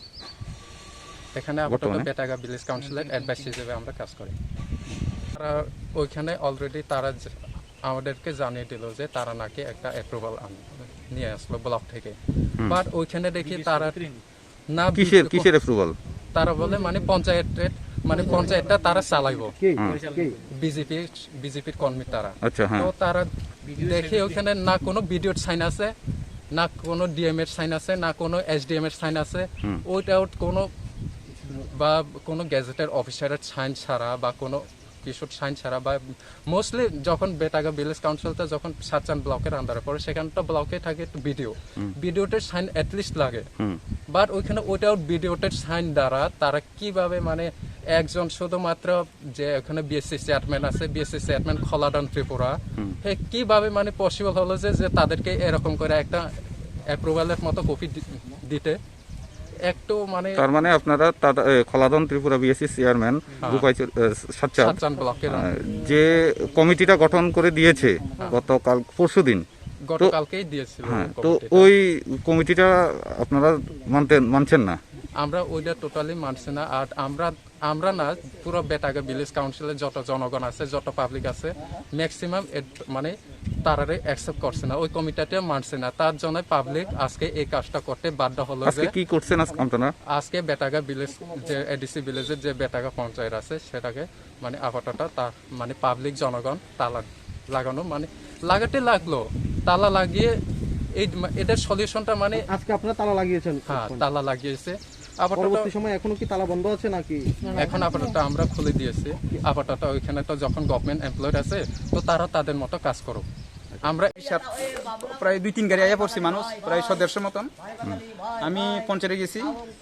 এখানে আপাতত বর্তমানে? বেটাগা ভিলেজ কাউন্সিলর অ্যাডভাইস হিসেবে আমরা কাজ করি। তারা ওইখানে অলরেডি তারা যে-, আমাদেরকে জানিয়ে দিল যে তারা নাকি একটা অ্যাপ্রুভাল নিয়ে আসলো ব্লক থেকে। হুম। বাট ওইখানে দেখি তারা না কিসের, বি-, কিসের অ্যাপ্রুভাল? তারা বলে মানে পঞ্চায়েতের, মানে পঞ্চায়েতটা তারা চালাইবো। কে? হুম। কে? বিজেপি, বিজেপির কর্মী তারা। আচ্ছা, হ্যাঁ। তো তারা দেখে ওখানে না কোনো বিডিওর সাইন আছে, না কোনো ডিএম এর সাইন আছে, না কোনো এসডিএম এর সাইন আছে। হুম। ওইটা কোনো বা কোনো গেজেটের অফিসারের সাইন ছাড়া বা কোনো কিছুর সাইন ছাড়া বা মোস্টলি যখন বেটাগা ভিলেজ কাউন্সিলটা যখন সাতচান ব্লকের আন্ডারে পড়ে, সেখানে তো ব্লকে থাকে একটু বিডিও। হুম। বিডিওটের সাইন অ্যাটলিস্ট লাগে। হুম। বাট ওইখানে উইদাউট বিডিওটের সাইন দ্বারা তারা কিভাবে মানে একজন শুধুমাত্র যে ওখানে বিএসসি চেয়ারম্যান আছে, বিএসসি চেয়ারম্যান খোলাডন ত্রিপুরা, হুম। হে কিভাবে মানে পসিবল হলো যে, যে তাদেরকে এরকম করে একটা অ্যাপ্রুভালের মতো কপি দি-, দিতে একটু মানে তার মানে আপনারা তাদা-, এ, খোলাদন ত্রিপুরা বিএসসি চেয়ারম্যান হ্যাঁ। রূপাই চৌ-, এ, সাতচান, সাতচান ব্লকের আহ, যে কমিটিটা গঠন করে দিয়েছে হ্যাঁ। গতকাল পরশুদিন, তো গতকালকেই দিয়েছিল হ্যাঁ, ওই তো কমিটিটা। ওই কমিটিটা আপনারা মানতে, মানছেন না? আমরা ওইটা টোটালি মানছি না। আর আমরা, আমরা না, পুরো বেটাগা ভিলেজ কাউন্সিলের যত জনগণ আছে, যত পাবলিক আছে, ম্যাক্সিমাম মানে তারারে অ্যাকসেপ্ট করছে না, ওই কমিটিতে মানছে না। তার জন্য পাবলিক আজকে এই কাজটা করতে বাধ্য হলো আজকে যে কি করছেন আজকে আপনারা? আজকে বেটাগা ভিলেজ, যে এডিসি ভিলেজের যে বেটাগা পঞ্চায়েত আছে, সেটাকে মানে আপাতত তার মানে পাবলিক জনগণ তালা লাগানো, মানে লাগাতে লাগলো, তালা লাগিয়ে এই মা-, এটার সলিউশনটা মানে আজকে আপনারা তালা লাগিয়েছেন হ্যাঁ, এখন? তালা লাগিয়েছে। আপাতত পরবর্তী সময় এখনো কি তালা বন্ধ আছে নাকি? এখন আপাতত আমরা খুলে দিয়েছি। আপাতত ওইখানে তো যখন গভর্নমেন্ট এমপ্লয়েড আছে, তো তারা তাদের মতো কাজ করুক। আমরা সাত, প্রায় দুই তিন গাড়ি আয়া পড়ছি মানুষ, প্রায় সতেরোশো মতন। আমি পঞ্চায়েতে গেছি,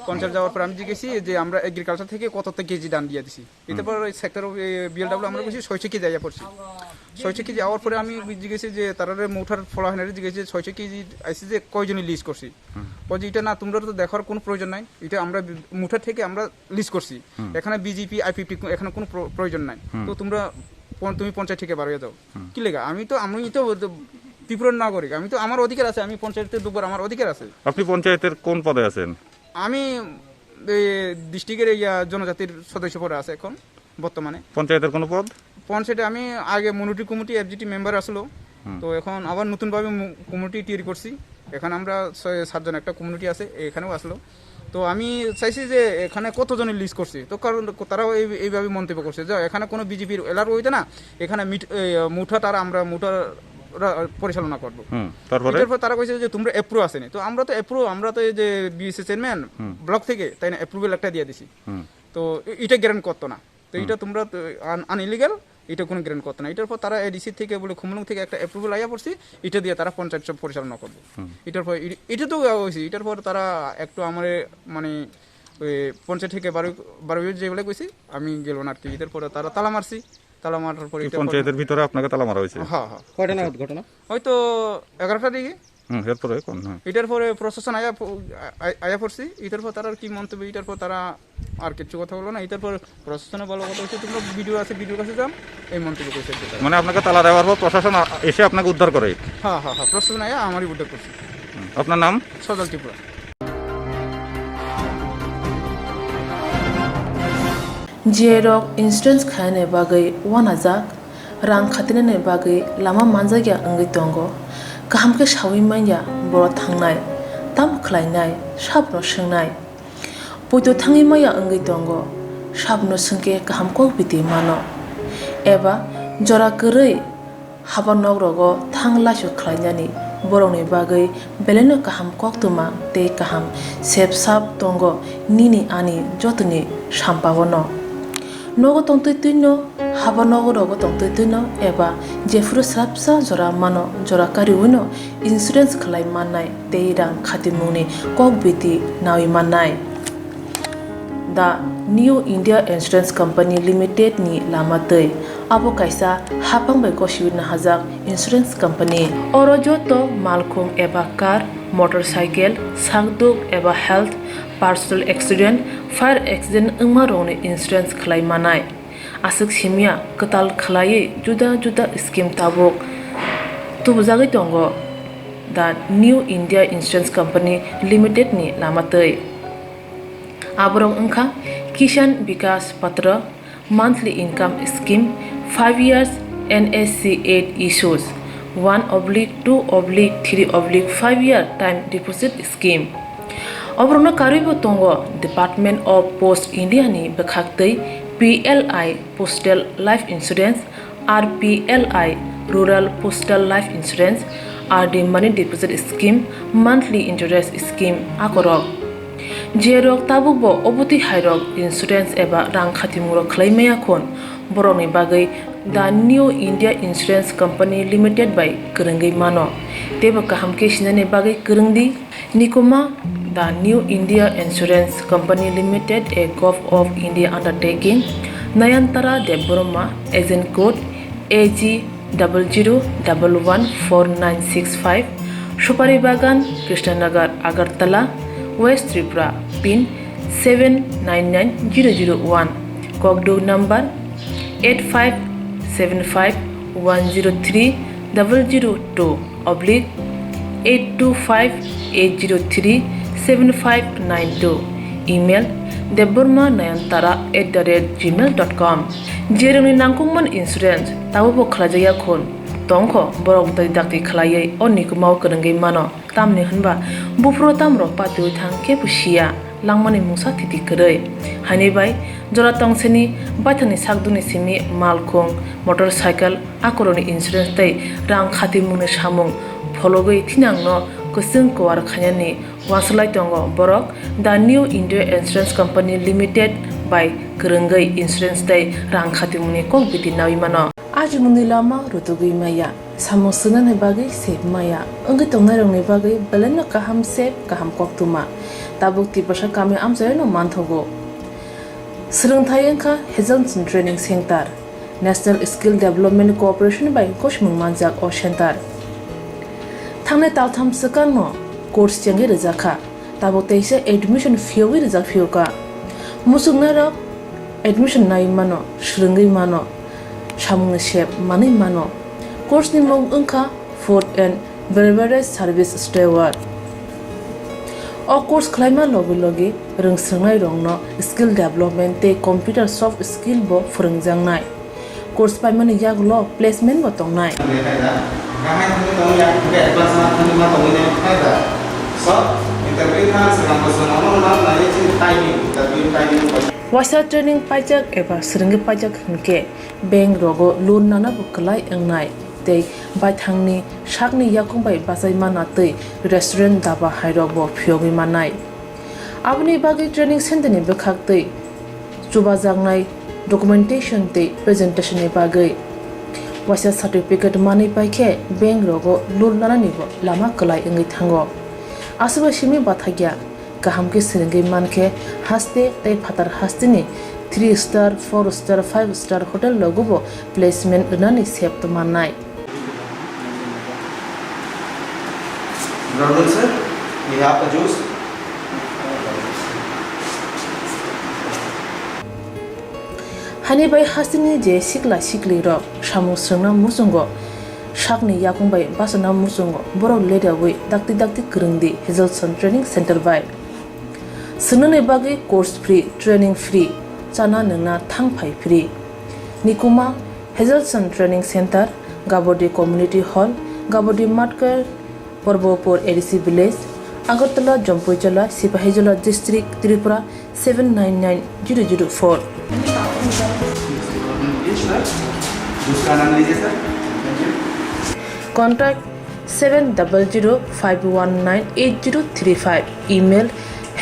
পঞ্চায়েত যাওয়ার পর আমি জিজ্ঞেসি যে আমরা এগ্রিকালচার থেকে কত কেজি ধান দিয়ে দিছি। এটার পর ওই সেক্টর, এ, বিএলডব্লিউ আমরা গেছি ছয়শো কেজি আয়া পড়ছি। ছয়শো কেজি আওয়ার পরে আমি জিজ্ঞেসি যে তারারে মুঠার ফলা হয় না, জিজ্ঞেসি যে ছয়শো কেজি আইসি যে কয়জনে লিস্ট করছি। হুম। ওই যে এটা না, তোমরা তো দেখার কোনো প্রয়োজন নাই, এটা আমরা বি-, মুঠা থেকে আমরা লিস্ট করছি। হুম। এখানে বিজেপি, আইপিএফটি কো-, এখানে কোনো প্র-, প্রয়োজন নাই। হুম। তো তোমরা পন-, তুমি পঞ্চায়েত থেকে বার হয়ে যাও। হুম। কি লেগা? আমি তো, আমি তো ত্রিপুরার নাগরিক, আমি তো আমার অধিকার আছে, আমি পঞ্চায়েতে ঢুকবার আমার অধিকার আছে। আপনি পঞ্চায়েতের কোন পদে আছেন? আমি এই ডিস্ট্রিক্টের ইয়া জনজাতির সদস্য পদে আছে এখন বর্তমানে। পঞ্চায়েতের কোনো পদ? পঞ্চায়েতে আমি আগে মনিটরি কমিটি এফজিটি মেম্বার আসলো, হুম। তো এখন আবার নতুনভাবে মু-, কমিটি তৈরি করছি। এখানে আমরা ছয় সাতজন একটা কমিউনিটি আছে, এখানেও আসলো। তো আমি চাইছি যে এখানে কতজনের লিস্ট করছে, তো কারণ তারাও এই, এইভাবে মন্তব্য করছে যে এখানে কোনো বিজেপির এলার হইতে না, এখানে মিট-, এই, মুঠা তারা, আমরা মুঠা রা-, পরিচালনা করবো। হুম, তারপরে? এটার পর তারা কইছে যে তোমরা অ্যাপ্রুভ আসেনি, তো আমরা তো অ্যাপ্রুভ, আমরা তো এই যে বিএসসি চেয়ারম্যান হুম। ব্লক থেকে, তাই না, অ্যাপ্রুভাল একটা দিয়ে দিছি। হুম। তো এ-, এটা গ্র্যান্ট করতো না। তো হুম। এটা তোমরা তো আন-, আনইলিগাল, এটা কোনো গ্র্যান্ট করতো না। এটার পর তারা এডিসি থেকে বলে খুমুলুং থেকে একটা অ্যাপ্রুভাল আইয়া পড়ছি, এটা দিয়ে তারা পঞ্চায়েত সব পরিচালনা করবো। হুম। এটার পর এ-, এটা তো হয়েছে, এটার পর তারা একটু আমার মানে ওই পঞ্চায়েত থেকে বারো, বারো যেগুলো কইছি, আমি গেল না আর কি। এটার পরে তারা তালা মারছি, তালা মারার পরে কি এটার পরে পঞ্চায়েতের ভিতরে আপনাকে তালা মারা হয়েছে? হ্যাঁ, হ্যাঁ। কয়টা নাগাদ ঘটনা? হয়তো এগারোটার দিকে। হুম, এরপরে কোন? হ্যাঁ। এটার পরে প্রশাসন আয়া প-, আ-, আয়া পড়ছি, এটার পর তারা আর কি মন্তব্য, এটার পর তারা আর কিচ্ছু কথা বললো না। এটার পর প্রশাসনে বলা কথা হচ্ছে, "তোমরা বিডিও আছে, বিডিওর কাছে যাও", এই মন্তব্য করছে আর কি তারা। মানে আপনাকে তালা দেওয়ার পর প্রশাসন আ-, এসে আপনাকে উদ্ধার করে? হ্যাঁ, হ্যাঁ, হ্যাঁ, প্রশাসন আয়া আমারই উদ্ধার করছে। হুম, আপনার নাম? সজল Tripura. J rok insurance khainani bagwi uanajak, rang khatinani bagwi lama manjakya wngwi tongo. Kaham khe saui manya borok thangnai, tamo khlainai, sabono swngnai. Poito thangwi maya wngwi tongo, sabono swngkhe kaham kok bidi mano. Eba jora kwrwi haba nok rogo thang laisu khlainani borokni bagwi belaino kaham koktwma tei kaham sep sap tongo nini ani jotoni sampao no. Nogo tongtwi twino, haba nogo rogo tongtwi twino eba jephuru srapsa jora mano, jora kariwino insurance khlai mannai tei rang khatimungni kok biti nawi mannai. The New India Insurance Company Limited ni lama twi. Abo kaisa haphang bai gosiwi nahajak insurance company. Oro joto malkhung eba car, motorcycle, sakduk eba health, personal accident, fire accident wngma rokni insurance khlai manai. Aswk simya kwtal khlaiwi juda juda scheme tabuk tubujagwi tongo the New India Insurance Company Limited ni lama twi. Aborok wngkha Kisan Vikas Patra, monthly income scheme, five years N S C eight issues, one oblique two oblique three oblique five year time deposit scheme. Oborokno karwibo tongo Department of Post India ni bwkhaktwi P L I Postal Life Insurance, R P L I Rural Postal Life Insurance, R D Money Deposit Scheme, Monthly Interest Scheme akorok. Jerok tabukbo obotwi hairok insurance eba rang khatimungrok khlai maya khun, borokni bagwi The New India Insurance Company Limited bai kwrwngwi mano. Teibo kaham khe sinani bagwi kwrwngdi. Nikuma, The New India Insurance Company Limited, a Gov of India undertaking, Nayantara Debbarma, agent code A G double zero double one four nine six five, Supari Bagan, Krishnanagar, Agartala, West Tripura, pin seven nine nine zero zero one, kokduk number eight five seven five one zero three double zero two oblique eight two five eight zero three seven five nine two, email debbarma nayantara at the rate gmail dot com. Jerokni nangkukmani insurance tabukbo khlaijakya khun tongkho, borok twi dakti khlaiwi o nikumao kwrwngwi mano. Tamni hwnba buphuru tamrok patiwi thang kebo siya, langmani mungsa thiti kwrwi. Haini bai jora tongsini baithangni sakdukni simi malkhung, motorcycle, akorokni insurance tei rang khatimungni samung phologwi thinangno kwchwng kuar khainani uansuk lai tongo borok. The New India Insurance Company Limited bai kwrwngwi insurance tei rang khatimungni kok biti nawi mano. Ajimungni lama rutugwi maya, samung swngnani bagwi sep maya, wngwi tongnairokni bagwi belaino kaham sep, kaham koktwma. Tabuk Tiprasa kami amchaino manthogo. Swrwngthai wngkha Hazelson Training Center. National Skill Development Corporation bai gosimung manjak o center. Thangnai taltham swkangno course chengwi rwjakha, tabuk teisa admission phiyogwi rwjak phiyokha. Muchungnairok admission naiwi mano, swrwngwi mano, samungni sep manwi mano. Course ni mung wngkha Food and Beverage Service Steward. O course khlaima logi logi rwngswrwngnairokno skill development tei computer soft skill bo phwrwngjaknai. Course paimani yagulo placement bo tongnai. Waisa training paijak eba swrwngwi paijak hwnkhe bank rogo loan nana bo kwlai wngnai tei baithangni sakni yakung bai bachai mana tei restaurant, daba hairok bo phiyogwi mannai. Aboni bagwi training center ni bwkhak twi chubajaknai documentation tei presentation ni bagwi waisa certificate manwi paikhe bank rogo loan nanani bo lama kwlai wngwi thango. Aswk bai simi bathakya kaham khe swrwngwi mankhe haste tei phatar hasteni three star, four star, five star hotel rogo bo placement rwnani sep mannai. Brother sir, we have a juice. Hani bai hasteni je sikla siklirok samung swrwngna muchungo sakni yakung bai bachana muchungo borok ledawi dakti dakti kwrwngdi Hazelson Training Center bai. Swngnani bagwi course free, training free, chana nwngna thang phai free. Nikuma Hazelson Training Center, Gabodi Community Hall, Gabodi Matkar, Porbopur A D C Village, Agartala, Jampuijala, Sipahijola District, Tripura seven nine nine zero zero four. Contact seven double zero five one nine eight zero three five. Email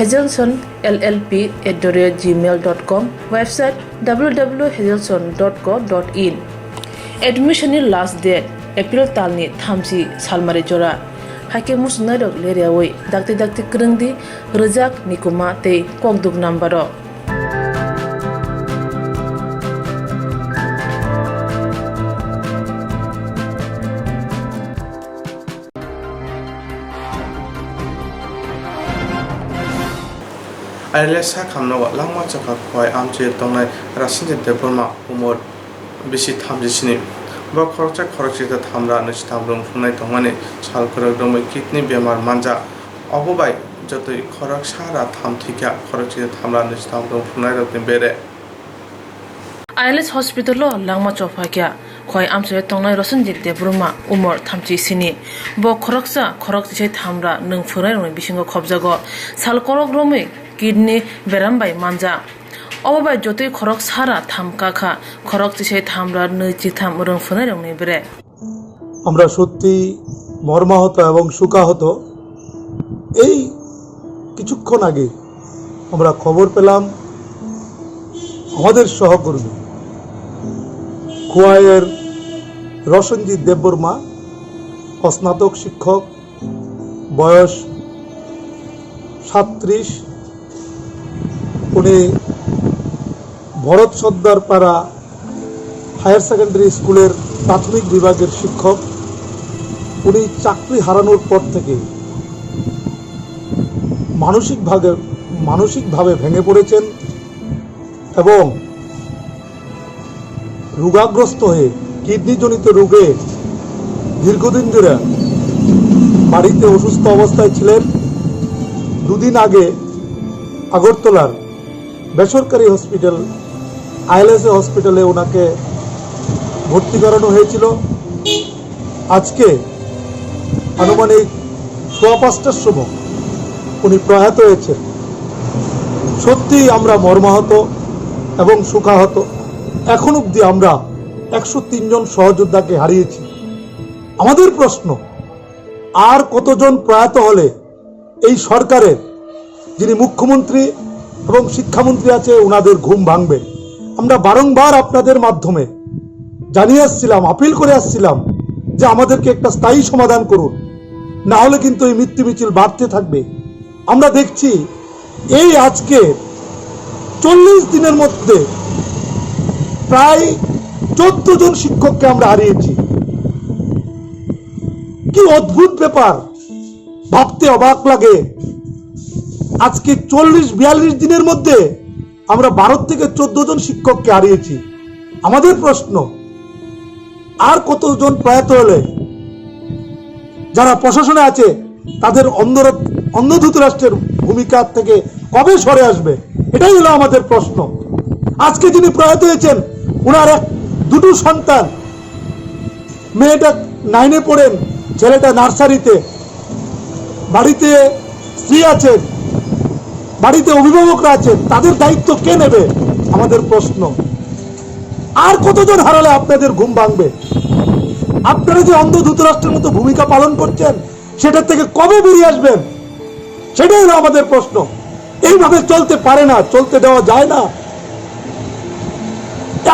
Hazelson L L P at the rate gmail dot com, website w w w hazelson dot co dot in. Admission ni last date April talni thamchi salmari jora. Haikhe muchungnairok leriawi dakti dakti kwrwngdi rwjak, nikuma tei kokduk number o. Aile sakhamno langma chokha khwai amchoi tongnai Rasinjit Debbarma, umor bisi thamjisini. Bo khoroksa khoroksa thamra nwi chitham rwng phungnai tongmani sal kwrwk romwi kidney bemar manja. Obo bai jotoi khorok sara tham thwikha, khorok chini thamra nwi chitham rwng phungnai rokni bere. I L S hospital o langma chophaikha khwai amchoi tongnai Rasinjit Debbarma, umor thamchi sini. Bo khoroksa khorok chisai thamra nwng phungnai rokni bisingo khopjago. Sal kwrwk romwi kidney beram bai manja. Obo bai jotoi khorok sara tham kakha, khorok chisai thamra nwi chitham rwng phungnai rokni bere. আমরা সত্যি মর্মাহত এবং শোকাহত। এই কিছুক্ষণ আগে আমরা খবর পেলাম, আমাদের সহকর্মী খোয়াইয়ের রসনজিৎ দেববর্মা, অস্নাতক শিক্ষক, বয়স সাতত্রিশ। উনি ভরত সর্দার পাড়া হায়ার সেকেন্ডারি স্কুলের প্রাথমিক বিভাগের শিক্ষক। উনি চাকরি হারানোর পর থেকে মানসিকভাবে, মানসিকভাবে ভেঙে পড়েছেন এবং রোগাগ্রস্ত হয়ে, কিডনিজনিত রোগে দীর্ঘদিন ধরে বাড়িতে অসুস্থ অবস্থায় ছিলেন। দুদিন আগে আগরতলার বেসরকারি হসপিটাল, আইএলএসএ হসপিটালে ওনাকে ভর্তি করানো হয়েছিল। আজকে আনুমানিক সোয়া পাঁচটার সময় উনি প্রয়াত হয়েছেন। সত্যিই আমরা মর্মাহত এবং শোকাহত। এখন অবধি আমরা একশো তিন জন সহযোদ্ধাকে হারিয়েছি। আমাদের প্রশ্ন, আর কতজন প্রয়াত হলে এই সরকারের যিনি মুখ্যমন্ত্রী এবং শিক্ষামন্ত্রী আছে, ওনাদের ঘুম ভাঙবে। আমরা বারংবার আপনাদের মাধ্যমে জানিয়ে আসছিলাম, আপিল করে আসছিলাম যে আমাদেরকে একটা স্থায়ী সমাধান করুন, না হলে কিন্তু এই মৃত্যু মিছিল বাড়তে থাকবে। আমরা দেখছি এই আজকে চল্লিশ দিনের মধ্যে প্রায় চোদ্দ জন শিক্ষককে আমরা হারিয়েছি। কি অদ্ভুত ব্যাপার, ভাবতে অবাক লাগে। আজকে চল্লিশ বিয়াল্লিশ দিনের মধ্যে আমরা বারো থেকে চোদ্দ জন শিক্ষককে হারিয়েছি। আমাদের প্রশ্ন, আর কতজন প্রয়াত হলে যারা প্রশাসনে আছে তাদের অন্ধ-, অন্ধ ধৃতরাষ্ট্রের ভূমিকা থেকে কবে সরে আসবে? এটাই হলো আমাদের প্রশ্ন। আজকে যিনি প্রয়াত হয়েছেন, ওনার এক, দুটো সন্তান, মেয়েটা নাইনে পড়েন, ছেলেটা নার্সারিতে, বাড়িতে স্ত্রী আছেন, বাড়িতে অভিভাবকরা আছেন, তাদের দায়িত্ব কে নেবে? আমাদের প্রশ্ন। আর কতজন হারালে আপনাদের ঘুম ভাঙবে? আপনারা যে অন্ধ ধৃতরাষ্ট্রের মতো ভূমিকা পালন করছেন, সেটা থেকে কবে বেরিয়ে আসবেন? সেটাই হলো আমাদের প্রশ্ন। এইভাবে চলতে পারে না, চলতে দেওয়া যায় না।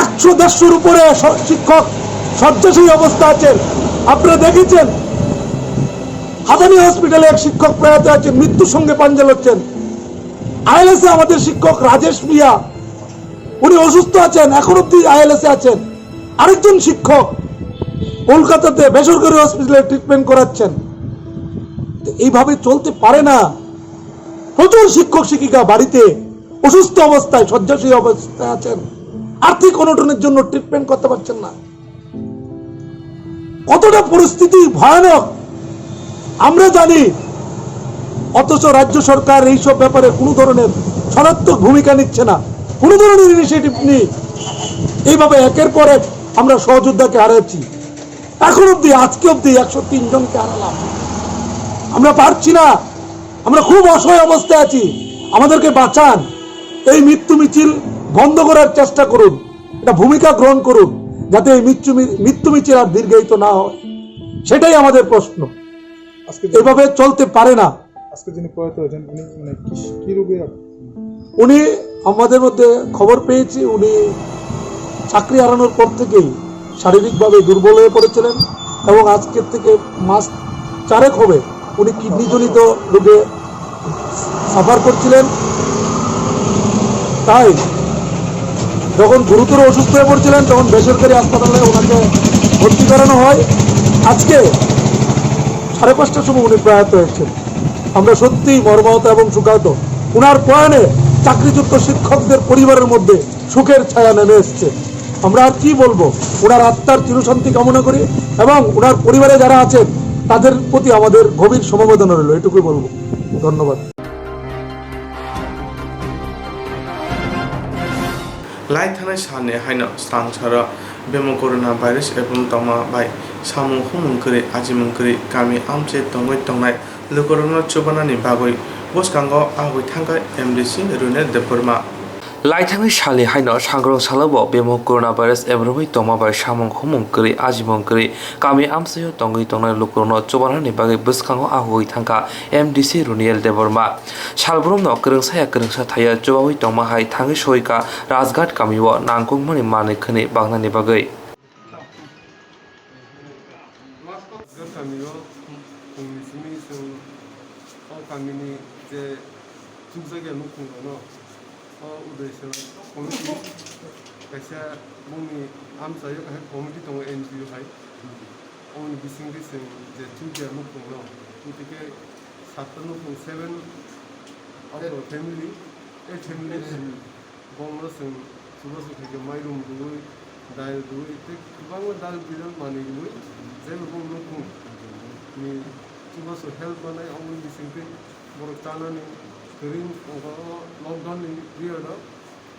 একশো দেড়শোর উপরে স-, শিক্ষক শয্যাশায়ী অবস্থা আছেন। আপনারা দেখেছেন, হাদানি হসপিটালে এক শিক্ষক প্রয়াত আছেন, মৃত্যুর সঙ্গে পাঞ্জা লড়ছেন। আইএলএসএ আমাদের শিক্ষক রাজেশ মিয়া, উনি অসুস্থ আছেন, এখন অব্দি আইএলএসএ আছেন। আরেকজন শিক্ষক কলকাতাতে বেসরকারি হসপিটালে ট্রিটমেন্ট করাচ্ছেন। তো এইভাবে চলতে পারে না। প্রচুর শিক্ষক শিক্ষিকা বাড়িতে অসুস্থ অবস্থায়, শয্যাশায়ী অবস্থায় আছেন, আর্থিক অনটনের জন্য ট্রিটমেন্ট করতে পারছেন না। কতটা পরিস্থিতি ভয়ানক আমরা জানি, অথচ রাজ্য সরকার এইসব ব্যাপারে কোনো ধরনের সদর্থক ভূমিকা নিচ্ছে না, কোনো ধরনের ইনিশিয়েটিভ নেই। এইভাবে একের পর এক আমরা সহযোদ্ধাকে হারাচ্ছি। এখন অবধি, আজকে অবধি একশো তিন জনকে হারালাম। আমরা পারছি না, আমরা খুব অসহায় অবস্থায় আছি, আমাদেরকে বাঁচান। এই মৃত্যু মিছিল বন্ধ করার চেষ্টা করুন, এটা ভূমিকা গ্রহণ করুন, যাতে এই মৃত্যু মি-, মৃত্যু মিছিল আর দীর্ঘায়িত না হয়, সেটাই আমাদের প্রশ্ন। আজকে এভাবে চলতে পারে না। আজকে যিনি প্রয়াত হয়েছেন, উনি মানে কি, কি রোগে আক্রান্ত? উনি আমাদের মধ্যে খবর পেয়েছি, উনি চাকরি হারানোর পর থেকেই শারীরিকভাবে দুর্বল হয়ে পড়েছিলেন এবং আজকের থেকে মাস চারেক হবে উনি কিডনিজনিত রোগে সাফার করছিলেন। তাই যখন গুরুতর অসুস্থ হয়ে পড়ছিলেন, তখন বেসরকারি হাসপাতালে ওনাকে ভর্তি করানো হয়। আজকে সাড়ে পাঁচটার সময় উনি প্রয়াত হয়েছেন। আমরা সত্যিই মর্মাহত এবং শোকাহত। ওনার প্রয়াণে চাকরিচ্যুত শিক্ষকদের পরিবারের মধ্যে শোকের ছায়া নেমে এসছে। আমরা আর কি বলবো, ওনার আত্মার চিরশান্তি কামনা করি এবং ওনার পরিবারে যারা আছেন তাদের প্রতি আমাদের গভীর সমবেদনা রইল, এটুকুই বলবো। ধন্যবাদ। Lai thanai salni haino swrangsaro bemo corona virus ebong tongma bai samung humung kwrwi, ajimung kwrwi, kami amchai tongwi tongnai lukurokno chubanani bagwi bwskango ahugwi thangkha M D C Runel Debbarma. Lai thanai salni haino sangrong salobo bemo corona virus ebromwi tongma bai samung humung kwrwi, ajimung kwrwi, kami amchaio tongwi tongnai lukurokno chubanani bagwi bwskango ahugwi thangkha M D C Runel Debbarma. Salbrumno kwrwngsa ya kwrwngsa thaiya chubawi tongma hai thangwi soika Rajghat kamio nangkukmani manwi khwnwi baknani bagwi. Rajghat kamio pungni simi chwng o kamini je chukjakya nukhungrokno o Udaiswrang committee kaisa bongni amchaio kaisa committee tongo N G O hai. Oboni bisingtwi chwng je chukya nukhungno, tei khe satta nukhung seven of the family, eight family, bongno chwng chubachu khaikhe mairum rwui, dal rwui, tei kwbangma dal bidal manwi rwui, jebo bong nukhung ni chubachu help manai, oboni bisingtwi borok chanani kwrwi wngkha o lockdown ni period o,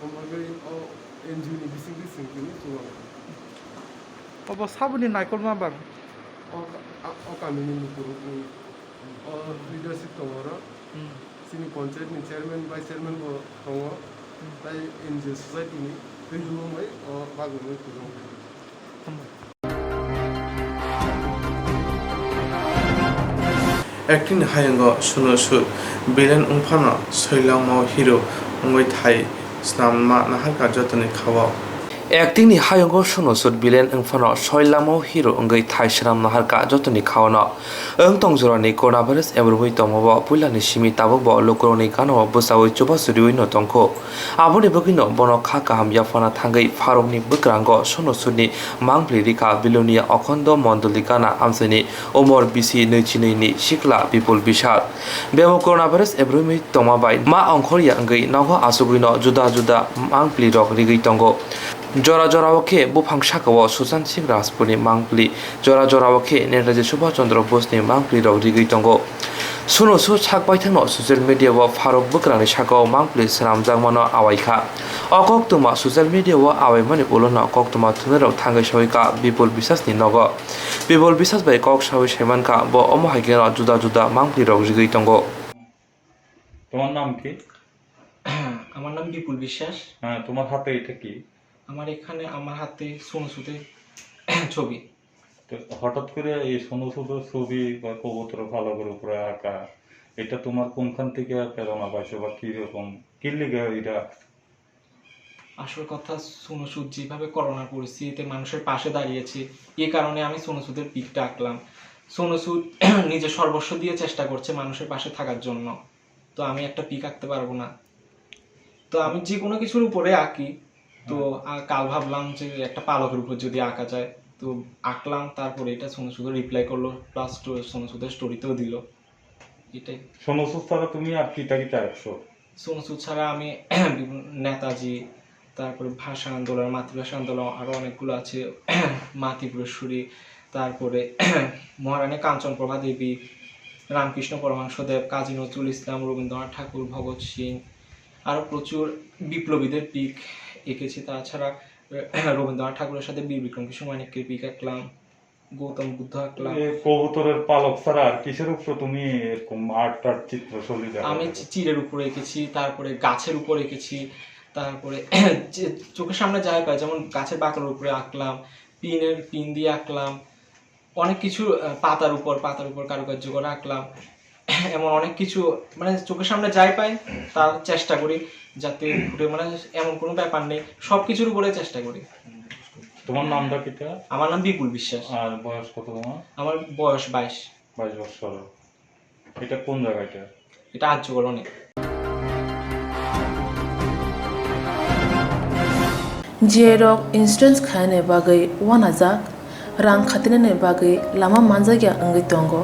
omo bagwi o N G O ni bisingtwi chwng tini chubago. Obo saboni naikolma bang. O ka-, a-, o kamini lukurokni o leadership tongo oro. Hmm. Chini panchayat ni chairman, vice chairman bo tongo. Hmm. Tai N G O society ni twi hwnmung bai o bagwi mui kwbang. Hambai. Acting ni hayungo Sunu Sood villain wngphano soilangmao hero wngwi thai swnamma naharkha jotoni khao. Acting ni hayungo Sunu Sood villain wngphano soilangmao hero wngwi thai swnam naharkha jotoni khaono. Wng tong jorani coronavirus ebrumwi tongmabo puilani simi tabukbo lukurokni ganao bwchaui chubachu riui no tongkho. Aboni bagwino bono kha kaham yaphana thangwi pharokni bwkrango Sunu Sood ni mangpli rikha Bilonia Okhondo Mondolni gana amchaini umor bisi nwichi nwi ni sikla Bipul Biswas. Bemo coronavirus ebrumwi tongma bai ma ongkhorya wngwi nogo achugwino juda juda mangpli rok rigwi tongo. Jora jorao khe buphang sakao Sushant Singh Rajputni mangpli, jora jorao khe Netaji Subhash Chandra Bose ni mangpli rok rigwi tongo. Sunu Sood sak baithangno social media o pharok bwkrangni sakao mangpli swnamjakmano awaikha. O koktwma social media o awaimani ulono koktwma thwnairok thangwi sawi kha Bipul Biswas ni nogo. Bipul Biswas bai kok sawi saimankha bo omo hai kheno juda juda mangpli rok rigwi tongo. তোমার নাম কি? আমার নাম বিপুল বিশ্বাস। হ্যাঁ, তোমার হাতে এটা কি? আমার এখানে, আমার হাতে সোনু সুদের ছবি। তো হঠাৎ করে এই সোনু সুদের ছবি বা কবুতর পালকের উপরে আঁকা, এটা তোমার কোনখান থেকে প্রেরণা পাইছো বা কি রকম, কি লিগে এটা আঁকছো? আসল কথা, সোনু সুদ যেভাবে করোনার পরিস্থিতিতে মানুষের পাশে দাঁড়িয়েছে, এ কারণে আমি সোনু সুদের পিকটা আঁকলাম। সোনু সুদ নিজের সর্বস্ব দিয়ে চেষ্টা করছে মানুষের পাশে থাকার জন্য। তো আমি একটা পিক আঁকতে পারবো না। তো আমি যে কোনো কিছুর উপরে আঁকি। তো, হ্যাঁ। আ, কাল ভাবলাম যে একটা পালকের উপর যদি আঁকা যায়। তো আঁকলাম, তারপরে এটা সোনু সুদ রিপ্লাই করলো, প্লাস স্টো-, সোনু সুদের স্টোরিতেও দিল। এটাই। সোনু সুদ ছাড়া তুমি আর কিতা কিতা আঁকছো? সোনু সুদ ছাড়া আমি বিভিন্ন নেতাজি, তারপরে ভাষা আন্দোলন, মাতৃভাষা আন্দোলন, আরও অনেকগুলো আছে, মা ত্রিপুরেশ্বরী, তারপরে মহারানী কাঞ্চনপ্রভা দেবী, রামকৃষ্ণ পরমহংসদেব, কাজী নজরুল ইসলাম, রবীন্দ্রনাথ ঠাকুর, ভগৎ সিং, আরও প্রচুর বিপ্লবীদের পিক এঁকেছি। তাছাড়া রবীন্দ্রনাথ ঠাকুরের সাথে বীর বিক্রম কিশোর মানিক্যের পিক আঁকলাম, গৌতম বুদ্ধ আঁকলাম। এই কবুতরের পালক ছাড়া আর কিসের উপরে তুমি এরকম আর্ট টার্ট চিত্র ছবি দেখো? আমি চি-, চিলের উপরে এঁকেছি, তারপরে গাছের উপর এঁকেছি, তারপরে যে চোখের সামনে যাই পাই, যেমন গাছের বাকলের উপরে আঁকলাম, পিনের, পিন দিয়ে আঁকলাম, অনেক কিছু, আহ, পাতার উপর, পাতার উপর কারুকার্য করে আঁকলাম। এমন অনেক কিছু মানে চোখের সামনে যাই পাই, তার চেষ্টা করি যাতে ঘুরে, মানে এমন কোনো ব্যাপার নেই, সব কিছুর উপরে চেষ্টা করি। তোমার নামটা কিতা? আমার নাম বিপুল বিশ্বাস। আর বয়স কত তোমার? আমার বয়স বাইশ। বাইশ বছর। এটা কোন জায়গা এটা? এটা আর্য colony. J rok insurance khainani bagwi uanajak, rang khatinani bagwi lama manjakya wngwi tongo.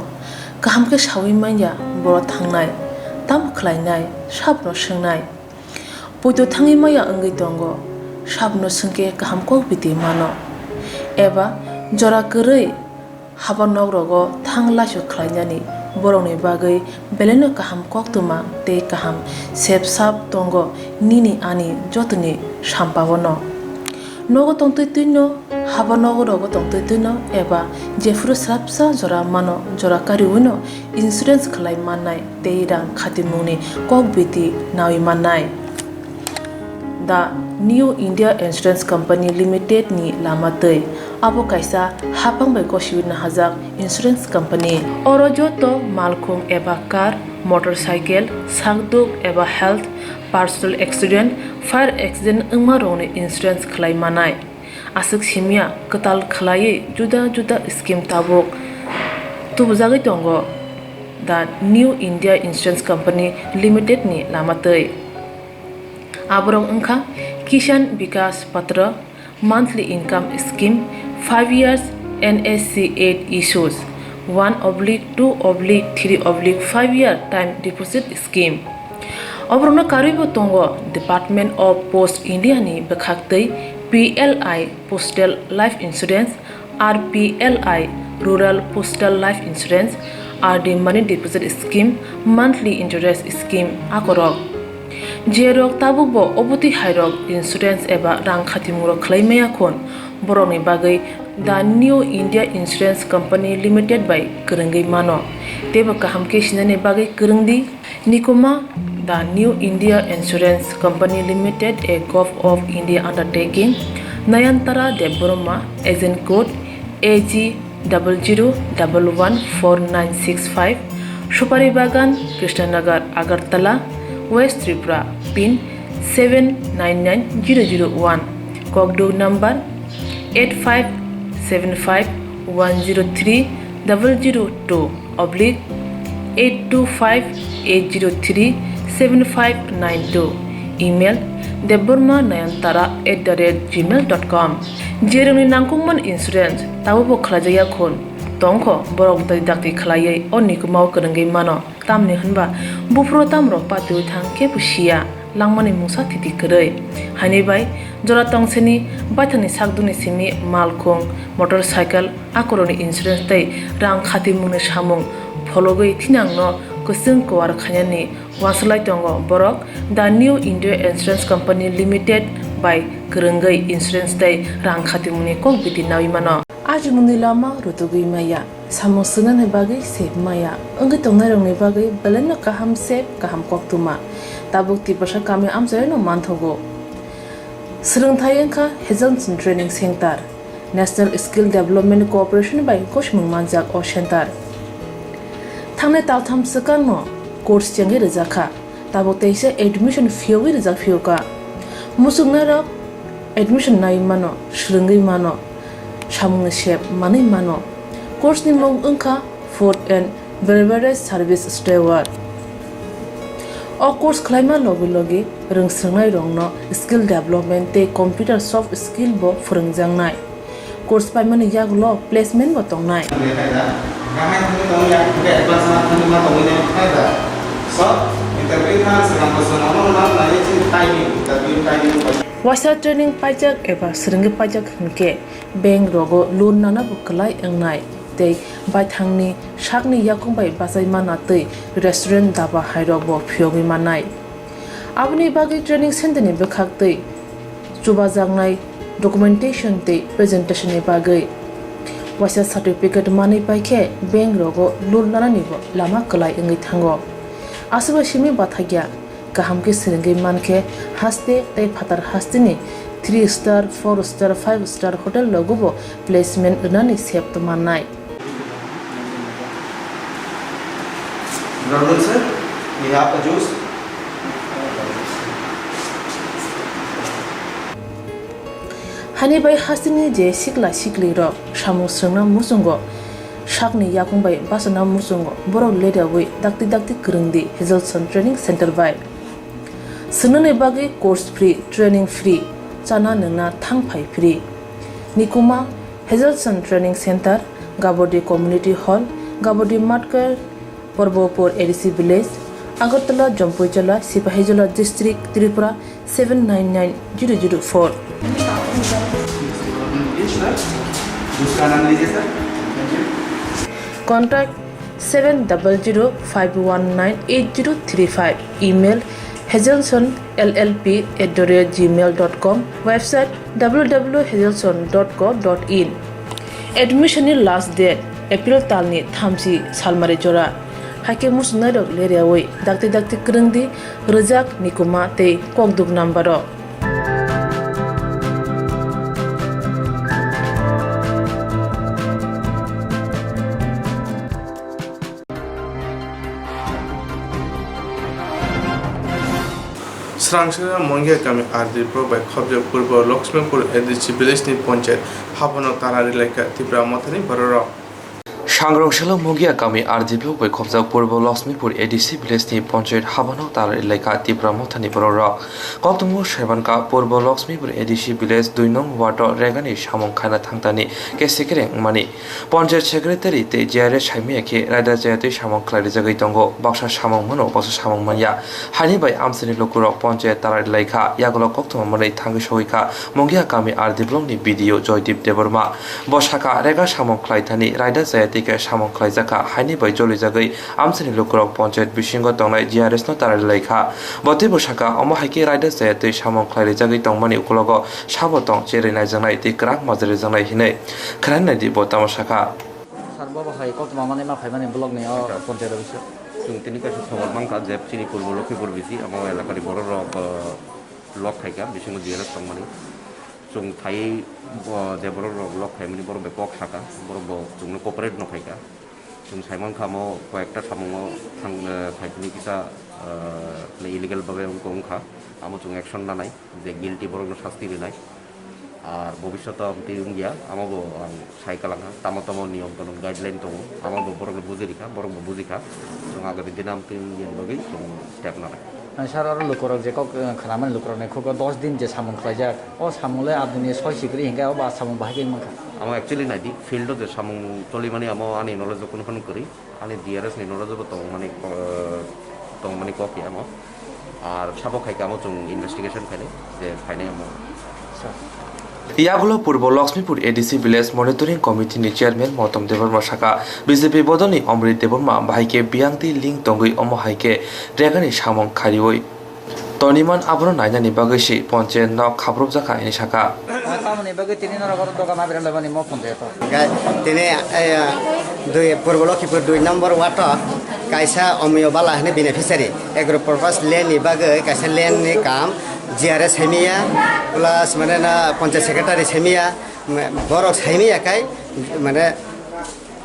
Kaham khe saui manya borok thangnai, tamo khlainai, sabono swngnai. Poito thangwi maya wngwi tongo, sabono swngkhe kaham kok biti mano. Eba jora kwrwi haba nok rogo thang laisu khlainani borokni bagwi belaino kaham koktwma tei kaham sep sap tongo nini ani jotoni sampao no. Nogo tongtwi twino, haba nogo rogo tongtwi twino eba jephuru swrapsa jora mano, jora kariwino insurance khlai mannai tei rang khatimungni kok biti naui mannai. The New India Insurance Company Limited ni lama twi. Abo kaisa hapang bai gosiwi nahajak insurance company. Oro joto malkhung eba car, motorcycle, sakduk eba health, personal accident, fire accident wngma rokni insurance khlai manai. Aswk simya kwtal khlaiwi juda juda scheme tabuk tubujagwi tongo The New India Insurance Company Limited ni lama twi. Aborok wngkha Kisan Vikas Patra, monthly income scheme, five years N S C eight issues, one oblique two oblique three oblique five year time deposit scheme. Oborokno karwibo tongo Department of Post India ni bwkhaktwi P L I Postal Life Insurance, R P L I Rural Postal Life Insurance, R D Money Deposit Scheme, Monthly Interest Scheme akorok. Jerok tabukbo obotwi hairok insurance eba rang khatimungrok khlai maya khun, borokni bagwi The New India Insurance Company Limited bai kwrwngwi mano. Teibo kaham khe sinani bagwi kwrwngdi. Nikuma, The New India Insurance Company Limited, a Govt of India undertaking, Nayantara Debbarma, agent code A G double zero double one four nine six five, Supari Bagan, Krishnanagar, Agartala, West Tripura, pin seven nine nine zero zero one, kokduk number eight five seven five one zero three double zero two oblique eight two five eight zero three seven five nine two, email debbarma nayantara at the rate gmail dot com. Jerokni nangkukmani insurance tabukbo khlaijakya khun tongkho, borok dakti dakti khlaiwi o nikumao kwrwngwi mano. Tamni hwnba buphuru tamrok patiwi thang kebo siya, langmani mungsa thiti kwrwi. Haini bai jora tongseni baithangni sakdukni simi malkhung, motorcycle, akorokni insurance tei rang khatimungni samung phologwi thinangno kwchwng kuar khainani uansuk lai tongo borok The New India Insurance Company Limited bai kwrwngwi insurance tei rang khatimungni kok biti naui mano. Ajimungni lama rutugwi maya. Samung swngnani bagwi sep maya, wngwi tongnairokni bagwi belaino kaham sep, kaham koktwma. Tabuk Tiprasa kami amchaino manthogo. Swrwngthai wngkha Hazelson Training Center, National Skill Development Corporation bai gosimung manjak o center. Thangnai taltham swkangno course chengwi rwjakha. Tabuk teisa admission phiyogwi rijak phiyokha. Muchungnairok admission nai mano, swrwngwi mano, samungni sep manwi mano. Course ni mung wngkha Food and Beverage Service Steward. O course khlaima logi logi rwngswrwngnairokno skill development tei computer soft skill bo phwrwngjaknai. Course paimani yagulo placement bo tongnai. Waisa training paijak eba swrwngwi paijak hinkhe bank rogo loan nana bo kwlai wngnai tei baithangni sakni yakung bai bachai mana tei restaurant, daba hairok bo phiyogwi mannai. Aboni bagwi training center ni bwkhak tei chubajaknai documentation tei presentation ni bagwi waisa certificate manwi paikhe bank rogo loan nanani bo lama kwlai wngwi thango. Aswk bai simi bathakya kaham khe swrwngwi mankhe haste tei phatar hasteni three star, four star, five star hotel rogo bo placement rwnani sep mannai. Honorable sir, we have a juice. Hani bai hasteni je sikla sikli rok samung swrwngna muchungo, sakni yakung bai bachana muchungo borok leriawi dakti dakti kwrwngdi Hazelson Training Center bai. Swngnani bagwi course free, training free, chana nwngna thang phai free. Nikuma Hazelson Training Center, Gabodi Community Hall, Gabodi Matkar, Porbopur A D C Village, Agartala, Jampuijala, Sipahijola District, Tripura seven nine nine zero zero four. Contact seven double zero five one nine eight zero three five. Email hazelson L L P at the rate gmail dot com. Website W W W hazelson dot co dot in. Admission ni last date April talni thamchi salmari jora. Haikhe muchungnai rok leriawi dakti dakti kwrwngdi, rwjak, nikuma tei kokduk number o. Srangsa Mongia kami R D block bai khobjak Purbo Lakshmipur A D C village ni panchayat habano tara rilaikha Tipra Mothani bororok. Sangrong selo Mongia kami R D block bai khobjak Purbo Lakshmipur A D C village ni panchayat habano tara rilaikha Tipra Mothani bororok. Koktwmao saimankha Purbo Lakshmipur A D C village dui nong ward o regani samung khaina thangtani kesekereng wngmani. Panchayat secretary tei J R S saimaya khe raida chayatwi samung khlai rijagwi tongo. Baksa samung mano, baksa samung manya. Haini bai amchaini lukurok panchayat tara rilaikha. Yagulo koktwma manwi thangwi sogwikha Mongia kami R D block ni B D O Joydeep Debbarma. Bo sakha, rega samung khlai thani raida chayatwi khe samung khlaijakha. Haini bai jolijagwi amchaini lukurok panchayat bisingo tongnai J R S no tara rilaikha. Bo teibo sakha, omo hai khe raida chayatwi samung khlai rijagwi tongmani ukulogo sabo tong cherwi naijaknai tei kwrak majra rijaknai hinwi. Khwnani naidi bo tamo sakha. Sir, bo bo hai koktwma manwi ma phaimani block ni o panchayat office o. Chwng tini kaisa khobor mankha je chini Purbo Lokhipur bisi amo elakani borok rok, eh, lock khaikha, bisingo J R S tongmani. Chwng phaiwi bo je borok rok lock khaimani borok bai kok sakha, borok bo chwngno cooperate no khaikha. Chwng saimankha amo koyekta samungo thang, eh, khaipini kisa, eh, illegal babe wngkha, amo chwng action nanai. Je guilty borokno sasti rinai. Ar bobishoto amtwi wngya, amo bo ang sai kalangkha, tamo tamo niyom kanon guideline tongo, amo bo borokno bujirikha, borok bo bujikha, chwng agami dino amtwi wngya bagwi chwng step nanai. Ang sir, oro lukurok je kok, eh, khwnamani lukurokni khugo dos din je samung khlaijak, o samung le aboni soi sikri hinkhe o ba samung bahai khe wngmankha. Amo actually naidi, field o je samung cholimani amo ani knowledge o kunu phano kwrwi. Ani D R S ni knowledge bo tong mani, eh, tong mani kok ya mo. Ar sabo khai kamo chwng investigation khainai je khainai mo. Yagulo Purbo Lakshmipur A D C Village Monitoring Committee ni Chairman Motom Debbarma sakha, B J P bodol ni Omrit Debbarma bahai khe biyang tei link tongwi omo hai khe regani samung khariwi toniman abono nainani bagwi se panchayat no khaprupjakha hinwi sakha. Tamoni bagwi tini norok oro dogan abira laimani mo phone de to. Ga-, tini, eh, dui, Purbo Lokhipur dui number ward o kaisa Omiyo Bala hwnwi beneficiary, agro purpose land ni bagwi kaisa land ni kam G R S saimiya, plus mane na panchayat secretary saimiya, borok saimiya kai mane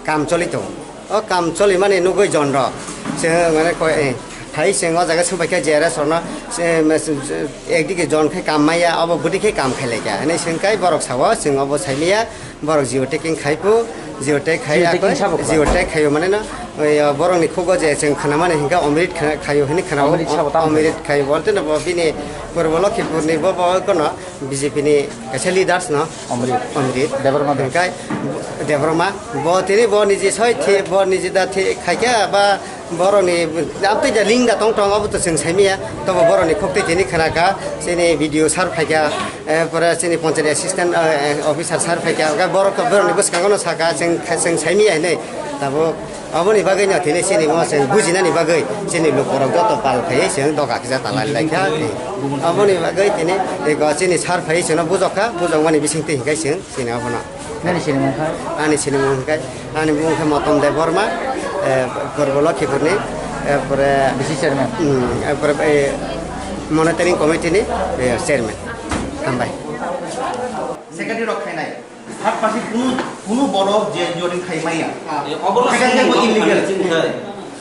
kam choli tongo. O kam choli mani nugui jon rok. Chwng mane koi, eh, phai chwng o jaga swng pai khe G R S rok no, eh, ekdigi jon khe kam maya, obo bwdwi khe kam khai lai kha. Hinwi swng kai borok sao, chwng obo sai maya, borok geotagging khai phu, geotag khai Geotagging akoi, sabo kha? Geotag khai mane no, oi, borok ni khugo je chwng khna mani hinkha Omrit khna-, khaio hinwi khna o, Omrit sabo tamo Omrit khaio bolte no bo bini Purbo Lokhipur ni bo, bo kono B J P ni kaisa leaders no. Omrit. Omrit. Debbarma Deb. Hinkhe Debbarma, bo tini bo niji soi thi, bo niji da thi khaikha ba borokni amtwi da link da tong tong obo to chwng saimiya. Tobo borokni khok twi tini khna kha, chini B D O sir phaikha, eh, pore chini panchayat assistant, eh, officer sir phaikha, hwnkhe borok to borokni bwskango no sakha, chwng, chwng saimiya hinwi. Tabuk Aboni bagwi no tini chini mo chwng bujinani bagwi chini lukurok joto pal khaiwi chwng doga kisa talai lai kha. Aboni bagwi tini ego chini sir phaiwi chwngno bujok kha, bujokmani bisingtwi hinkhe chwng chini abono. Nini sinimung wngkha? Ani sinimung hinkhe, ani mung khe Motom Debbarma, eh, Purbo Lokhipurni, eh, pore, B C chairman. Hmm, eh, pore, eh, monitoring committee ni, eh, chairman. Hambai. Secretary rok khainai. Third party kunu, kunu borok je joining khai maya. Ah. Eh, obo no Second time illegal. Chini khai.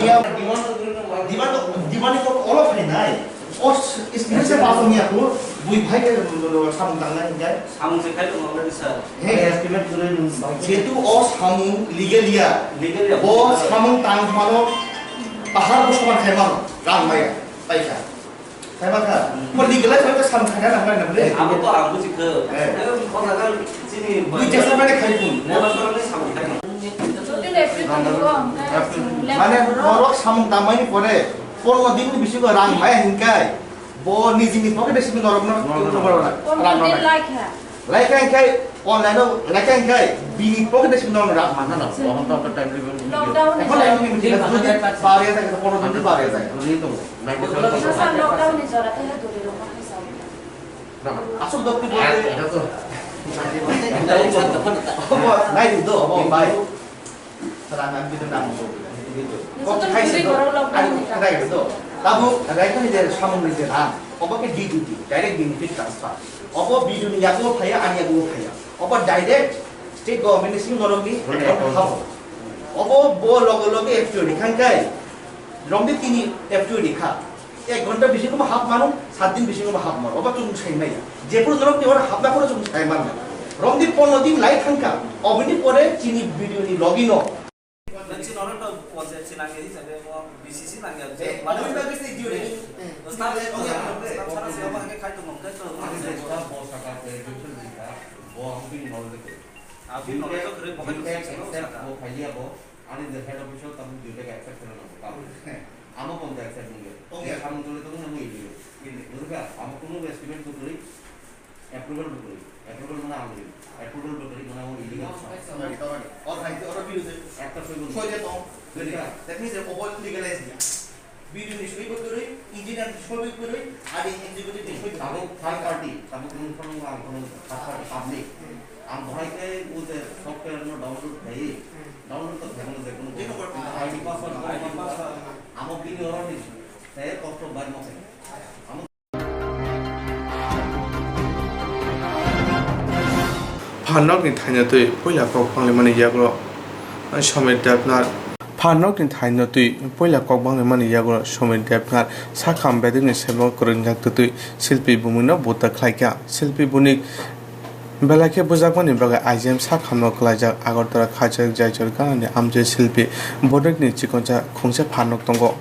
Miya, diwan, diwan, diwan ko olo khai nai. O s-, screen se pass niya ko, bui bhai ke samung tangnai hinkhe. Samung se khai tong already sir. He. Estimate guri nung. Jehetu o samung legal ya. Legal ya. Bo samung tang mano pahar bo soman khai mano. Rang maya. Paikha. Khai mano. Mo legal ya samung khai na nang nai na. Abo to ang buji kho. Eh. Eh, kok na kan sini. Bui jasa mane khai pun. Mo ba samung khai. Mane borok samung tangmani pore, porno din ni bisingo rang maya hinkai. Bo nijini pocket e simi norok no. Norok no. Rang no. Laikha. Laikha hinkai online o laikha hinkai bini pocket e simi norok rang manna no. Lockdown. Lockdown. Ekhon time limit jodi pariya thai, porno din pariya thai. Lockdown ni jora tele duri rok ma khaisa. Asok doktor bolte. Obo nai do, obo bai. Rang ang bidin rang bo. Kok khai se do. Ari khai do. Tabu rang ni je samung ni je rang. Obo ke D two D, direct benefit transfer. Obo bidin yago phaya, ani yago phaya. Obo direct state government ni sing norok ni account habo. Obo bo logo logo F T O ni khangkai. Romdi tini F T O rikha. Ek ghonta bisingo hap mano, sat din bisingo hap mano. Oba chwng sai maya. Jephuru norok ni ora hapna phuru chwng sai mano. Romdi pondro din lai thangkha. Obini pore chini B D O ni logi no. Nang si norok to wajib si nangya hisabe mo B C C nangya. Eh, mano wajib si jure. Staff, staff sana siya mo hake khai to mo khai to. Ani je staff bo saka te education dikha, bo ang pin knowledge ko. Ang pin knowledge ko kre mo khai to. Bo khai ya bo. Ani je head office o tamo duita accept kore na bo. Amo kon accept nungge. Oke. Amo tole to nang ini. Ini. Bujhka? Amo kono estimate ko tuli. Approval bo kwrwi. Approval mane ang ri. Approval bo kwrwi mane ang illegal. Sorry, sorry. Or hai, or biru se. Ekta soi bo. Soi de tong. Bujhka? That means obo legalize dia. B D O ni soi bo kwrwi, engineer ni soi bo kwrwi, adi executive ni soi bo kwrwi. Tabuk third party, tabuk nung phano ang phano third party public. Ang bahai khe o je software no download khai, download to khai mano je kono. Jeno korte. I D password, I D password. Amo bini oro ni se kok to bai mo khai. Amo Phan nokni thaino twi puila kok banglaimani yagulo Somir Debnath. Phan nokni thaino twi puila kok banglaimani yagulo Somir Debnath sakham bedekni semo kwrwngjak twtwi silpi bumwino buta khlaikha. Silpi bunik belai khe bujakmani bagwi I G M sakhamno kwlaijak Agartala Khachar Jaichor ganani amchai silpi bonikni chikonsa khungsa phan nok tongo.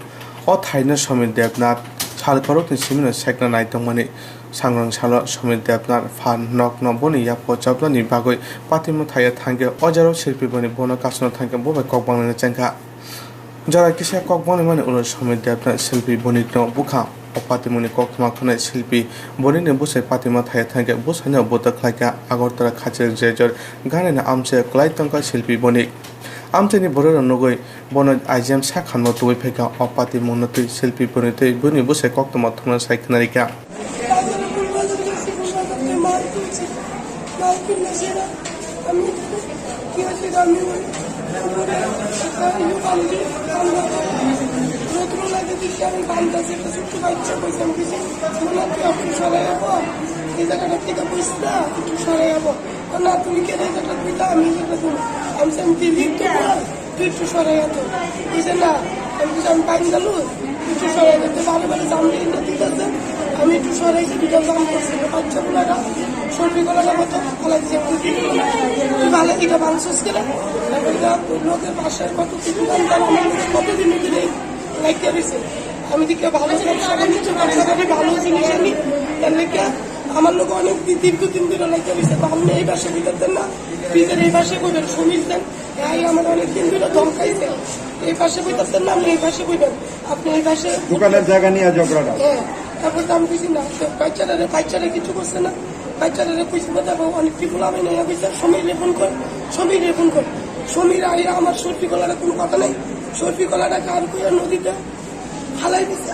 O thaino Somir Debnath sal khoroknwi simino sekna nai tongmani. Sangrong salo Somir Debnath phan nokno boni yapho chaplani bagwi patimo thaiya thangkhe o jora silpi boni bono kasno thangkhe bo bai kok banglaina chengkha. Jora kisa kok banglaimani ulo Somir Debnath silpi bonikno bukha. O patimoni koktwma khwnai silpi bonikni bwsai patimo thaiya thangkhe bwsaino buta khlaikha Agartala Khachar Jaichor ganani amchai kwlai tongkha silpi bonik. Amchaini bororok nugwi bono I G M sakhamno tubui phaikha. O patimungno twi silpi boni twi bini bwsai koktwma thwngna sai khwnarikha. না, তুমি কেন এই জায়গাটা দিলা? আমি এই জায়গাটা দিবো। আমি বলছি, "আমি দিল্লি তো বল, তুই একটু সরে আয় তো।" বলছে, "না।" আমি বলছি, "আমি বাঙ্গালোর, তুই একটু সরে আয় তো।" তো বারে বারে জাম দিয়ে দিতেছে, আমি একটু সরে এসে দুটো জাম করছি। বাচ্চাগুলো না, সবজিগুলো না, কত ফেলাই দিচ্ছে, তুই দিলি না। তুই ভালো এটা মাংস ছিল, তারপরে এটা লোকের বাসায় কত কিছু জানতাম, আমার লোকে কতদিন ধরে লাগিয়ে রয়েছে। আমি দিকে ভালো ব্যবসা করি, ব্যবসা করি, ভালো জিনিস আনি, তার লেগে আমার লোক অনেক দি-, দীর্ঘদিন ধরে লাগিয়ে রয়েছে। তো আপনি এই পাশে ভিতর দেন না, ফ্রিজের এই পাশে করবেন, সমীর দেন। এই আমার অনেক দিন ধরে ধমকাইছে, এই পাশে বইতেছেন না, আপনি এই পাশে বইবেন, আপনি এই পাশে দোকানের জায়গা নিয়ে ঝগড়াটা। হ্যাঁ, তারপর তো আমি বুঝি না, তো বাচ্চারা রে, বাচ্চারা কিছু করছে না, বাচ্চারা রে কইছে, "বাবা, অনেক কি বলা হয় না, কইছে, সমীর রে ফোন কর, সমীর রে ফোন কর।" সমীর আইয়া আমার সর্দি গলাটা কোনো কথা নেই, সর্দি গলাটা কার করে নদীতে ফালাই দিছে,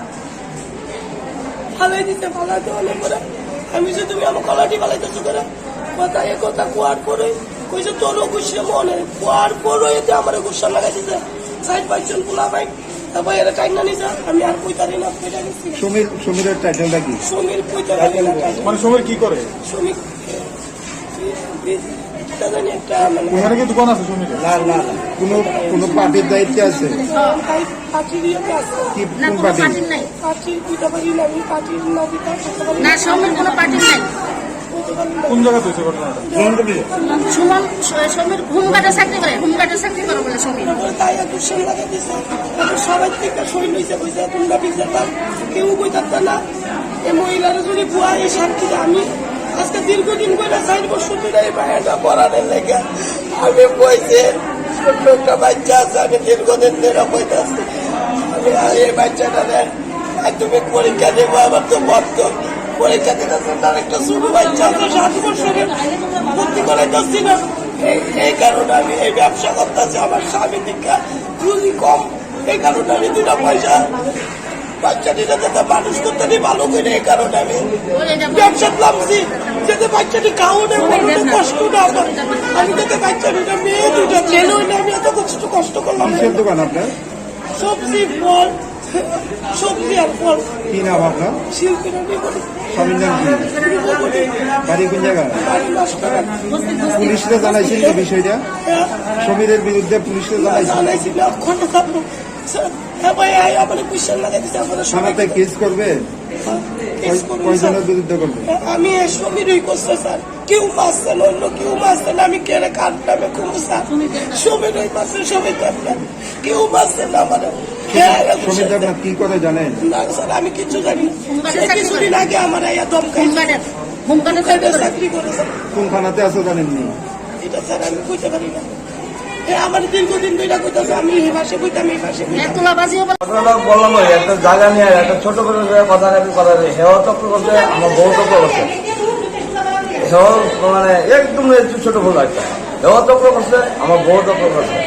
ফালাই দিছে, ফালাই দেওয়ার পরে আমি যে, "তুমি আমার কলাটি ফালাইতেছো করে?" কথা, এ কথা কোয়ার পরে কইছে, "তোরও গুছিয়ে মনে।" কোয়ার পরে এতে আমার গুসা লাগাই দিছে। চার পাঁচজন পোলা ভাই, তারপর এরা টাইম না নিছে, আমি আর কইতারি না, কইতা গেছি। সমীর, সমীরের টাইটেলটা কি? সমীর কইতারি না। মানে সমীর কি করে? সমীর, কি, কি, কি, কি জানি একটা, মানে ওখানে কি দোকান আছে সমীরের? না, না, না। কোনো, কোনো পার্টির দায়িত্বে আছে? হ্যাঁ, তাই পার্টির ইয়েতে আছে। কি, না, কোন কোনো পার্টি? পার্টির নাই। পার্টির কইতে পারি না, আমি পার্টির না দিতে পারি না। না, সমীর কোনো পার্টির নাই। কোন জায়গাতে হয়েছে ঘটনাটা? সুমন, স-, সমীর হোমগার্ডে চাকরি করে, হোমগার্ডে চাকরি করে বলে সমীর। তারপরে তাই এত সেল লাগাই দিছে। তারপর সবাই থেকে সই লইছে, কইছে, "তোমরা বিচার দাও।" কেউ কইতাছে না। এই মহিলার যদি বুয়া এই সাক্ষী আমি আজকে দীর্ঘদিন করে চার বছর ধরে এই মায়েরটা পড়ানোর লেগে আমি বইছি। ছোট্ট একটা বাচ্চা আছে, আমি দীর্ঘদিন ধরে বইতেছি। আমি আর এই বাচ্চাটারে মাধ্যমিক পরীক্ষা দেবো, আমার তো বন্ধ। পরীক্ষা দিতে দিতে তার একটা ছোট বাচ্চা আছে, সাত বছরের, ভর্তি করে দিচ্ছি না। এই, এই কারণে আমি এই ব্যবসা করতেছি। আমার স্বামী দীক্ষা রুজি কম, এই কারণে আমি দুটা পয়সা বাচ্চা দুটা যাতে মানুষ করতে পারি ভালো করে, এই কারণে আমি ব্যবসা নামছি, যাতে বাচ্চাটি খাওয়ানো পড়ানো কষ্ট না হয়। আমি যাতে বাচ্চা দুটা, মেয়ে দুটা, ছেলে হইলে আমি এত কষ্ট, কষ্ট করলাম। কিসের দোকান আপনার? সবজি, ফল, সবজি আর ফল। কি নাম আপনার? শিল্পী রবি বলি। স্বামীর নাম কি? রবি বলি। বাড়ি কোন জায়গা? বাড়ি মাস্টার। পুলিশরা জানাইছেন এই বিষয়টা? হ্যাঁ। সমীরের বিরুদ্ধে পুলিশরা জানাইছেন? জানাইছি না, ওখানে থাকবো। স্যার, হ্যাঁ ভাই, আই আমার কুয়েশন লাগাই দিছে, আপনারা সবাই থানাতে কেস করবে? হ্যাঁ, কেস কই-, করুন, স্যার। কয়জনের বিরুদ্ধে করবে? আমি এর সঙ্গে দুই করছে, স্যার। কেউ মারছে না, অন্য কেউ মারছে না, আমি কেন কার নামে খুব, স্যার? সবাই রই মারছে, সবাই তো আপনার। কেউ মারছে না, মানে, হ্যাঁ, এরা সমীর দেবনাথ কি করে জানেন? না, স্যার, আমি কিচ্ছু জানি না। সে কিছুদিন আগে আমার আইয়া ধমকাই। হোমগার্ডে, হোমগার্ডে চাকরি করে, স্যার। কোন থানাতে আছে জানেননি? এটা, স্যার, আমি কইতে পারি না। এ, আমার দীর্ঘদিন ধরে কইতাছে, আমি এই মাসে কইতাম, এই মাসে কইতাম। ঘটনা বললাম ওই একটা জায়গা নিয়ে একটা ছোট করে যে কথা কাটি করা যায়, হেও চক্র করছে, আমার বউ চক্র করছে। হেও মানে একদম একটু ছোট ভুল একটা। হেও চক্র করছে, আমার বউ চক্র করছে।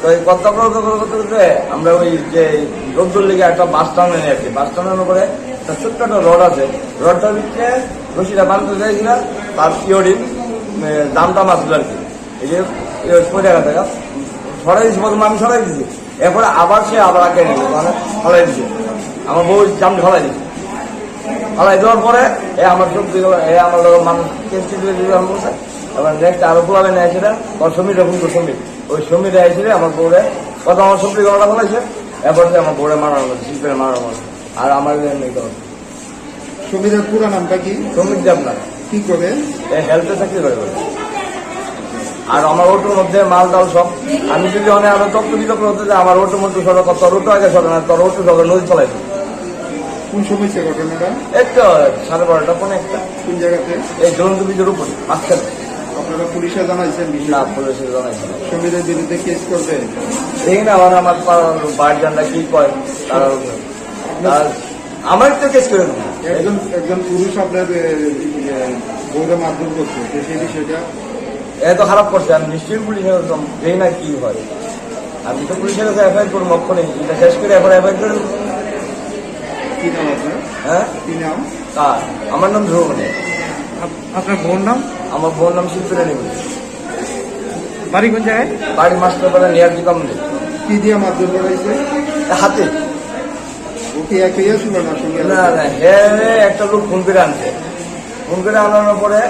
তো এই কথা চক্র করতে করতে করতে আমরা ওই যে রোদ্দুর লেগে একটা বাস টার্ন নিয়ে আসছি। বাস টার্নের উপরে একটা ছোট্ট একটা রড আছে। রডটার ভিতরে রশিটা বাঁধতে চাইছিলাম, তার ইয়রিং, এ, দাম টাম আসলো আর কি। এই যে, এই ওই পয়লা কথা, সরাই দিছি, প্রথমে আমি সরাই দিছি। এরপরে আবার সে আবার আগে নিল, মানে, ফালাই দিছে। আমার বউ জাম ফালাই দিছে। ফালাই দেওয়ার পরে এ আমার সব দিল, এ আমার লোক মানুষ কেস টেস করে দিল, আমি বলছে। এবার নেক্সট আরো পোলাবে নিয়ে এসে, ওর সমীর, এখন তো সমীর। ওই সমীর এসে আমার বউরে, কত আমার সব দিকে ওরা ফালাইছে। এরপর যে আমার বউরে মারানো হলো, জিপে মারানো হলো। আর আমার এমনি তো সমীরের পুরো নামটা কি? সমীর দেবনাথ। কি করে? এ, হেলথে চাকরি করে বলে। আর আমার অটোর মধ্যে মাল টাল সব, আমি যদি অনেক আরো তথ্য বিতর্ক হতে যে আমার অটো মধ্যে সড়ক, তোর অটো আগে সরে না, তোর অটো সড়ক নদী চলাই। কোন সময় সে ঘটনাটা? এই তো সাড়ে বারোটা, পৌনে একটা। কোন জায়গাতে? এই জ্বলন্ত ব্রিজের উপরে, মাঝখানে। আপনারা পুলিশে জানাইছেন বিষয়টা? না, পুলিশে জানাইছি না। সমীরের বিরুদ্ধে কেস করবে? দেখি না, ওরা আমার পাড়ার বাইর জানলা কি কয়, তারা, আপনার তারা আমার তো কেস করে দেবো। একজন, একজন পুরুষ আপনার, এ, এ, বউরে মারধর করছে, তো সেই বিষয়টা? এত খারাপ করছে, আমি নিশ্চয়ই পুলিশের কাছে যাই না কি হয়। আমি তো পুলিশের কাছে এফআইআর করবো, অক্ষণে এটা শেষ করে এবার এফআইআর করে দেবো। কি নাম আপনার? হ্যাঁ? কি নাম? কার? আমার নাম ধ্রুব মণি। আপ-, আপনার বউর নাম? আমার বউর নাম শিল্পী রানী মণি। বাড়ি কোন জায়গায়? বাড়ি মাস্টারপাড়া নিয়ার দোকান। কি দিয়ে মারধর করা হয়েছে? হাতে। ও কি একাই ছিল না সঙ্গে? না, না, হ্যাঁ, একটা লোক ফোন করে আনছে। ফোন করে আনানোর পরে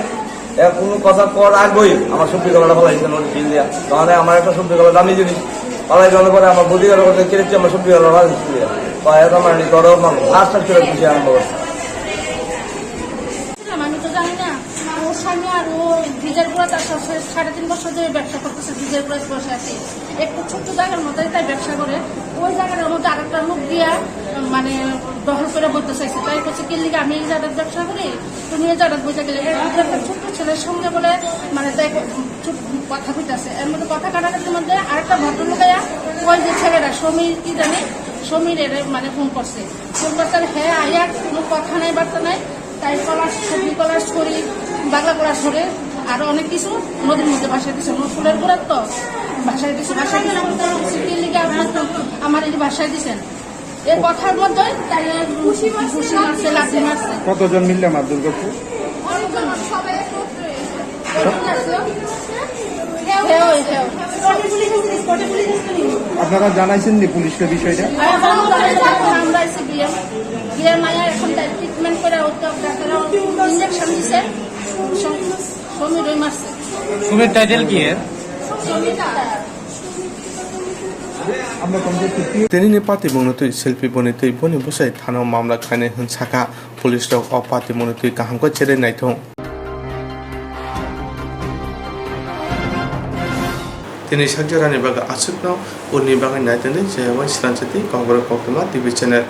এ কোনো কথা কর আগেই আমার সবজি কলাটা ফেলাইছে নদী বিল দিয়া। তাহলে আমার একটা সবজি কলা দামি জিনিস। ফেলাই দেওয়ার পরে আমার বডিগার্ড করতে কেড়েছে আমার সবজি কলা ফেলাইছে দিয়া। বা এত মানে ধরো মানে আস্তে আস্তে করে বুঝে আরম্ভ করছে। ছিলাম, আমি তো জানি না। ওর স্বামী আর ও ভিজার গুঁড়া তার সাথে সাড়ে তিন বছর ধরে ব্যবসা করতেছে, ভিজার গুঁড়া বসে আছে। একটু ছোট্ট জায়গার মধ্যে তাই ব্যবসা করে, ওই জায়গার মধ্যে আরেকটা লোক দিয়া, মানে, দখল করে বলতে চাইছে। তাই বলছে, "কি লিগে আমি এই জায়গার ব্যবসা করি, তুমি এই জায়গার বইতে গেলে?" এর মধ্যে একটা ছোট্ট ছেলের সঙ্গে বলে, মানে, তাই ছোট কথা কইতাছে। এর মধ্যে কথা কাটাকাটির মধ্যে আরেকটা ভদ্রলোক আয়া, ওই যে ছেলেটা, সমীর কি জানি, সমীর এর, মানে, ফোন করছে। ফোন করছে, আর হ্যাঁ, আয়া কোনো কথা নাই, বার্তা নাই। তাই কলার, সবজি কলার ছড়ি, বাংলা কলার ছড়ি, আরো অনেক কিছু নদীর মধ্যে ভাসায় দিছে। ফুলের গোড়ার তো ভাসায় দিছে, ভাসায় দিছে। সিটির লিগে আপনার তো আমার এই ভাসায় দিছেন। এই কথার মধ্যে তাই খুশি মারছে, লাথি মারছে। কতজন মিললে মারধর করছে? অনেকজন, সবাই একত্রে। হেও, হেও। আপনারা জানাইছেন নি পুলিশকে বিষয়টা? আমরা এসে বিয়ে, বিয়ে মায়া এখন তাই ট্রিটমেন্ট করে ওকে ডাক্তাররা ইঞ্জেকশন দিছে। সম-, সমীর ওই মারছে। সুমির টাইটেল কি এর? সমীর তার। Tini ni pati bongni twi selfie boni twi boni bwsai thana o mamla khainai hwn sakha police rok o pati bongni twi kaham khe cherwi naithung. Tini sak jorani bagwi aswkno uni bagwi naitani je wai swnamsati Kokborok Koktwma T V channel.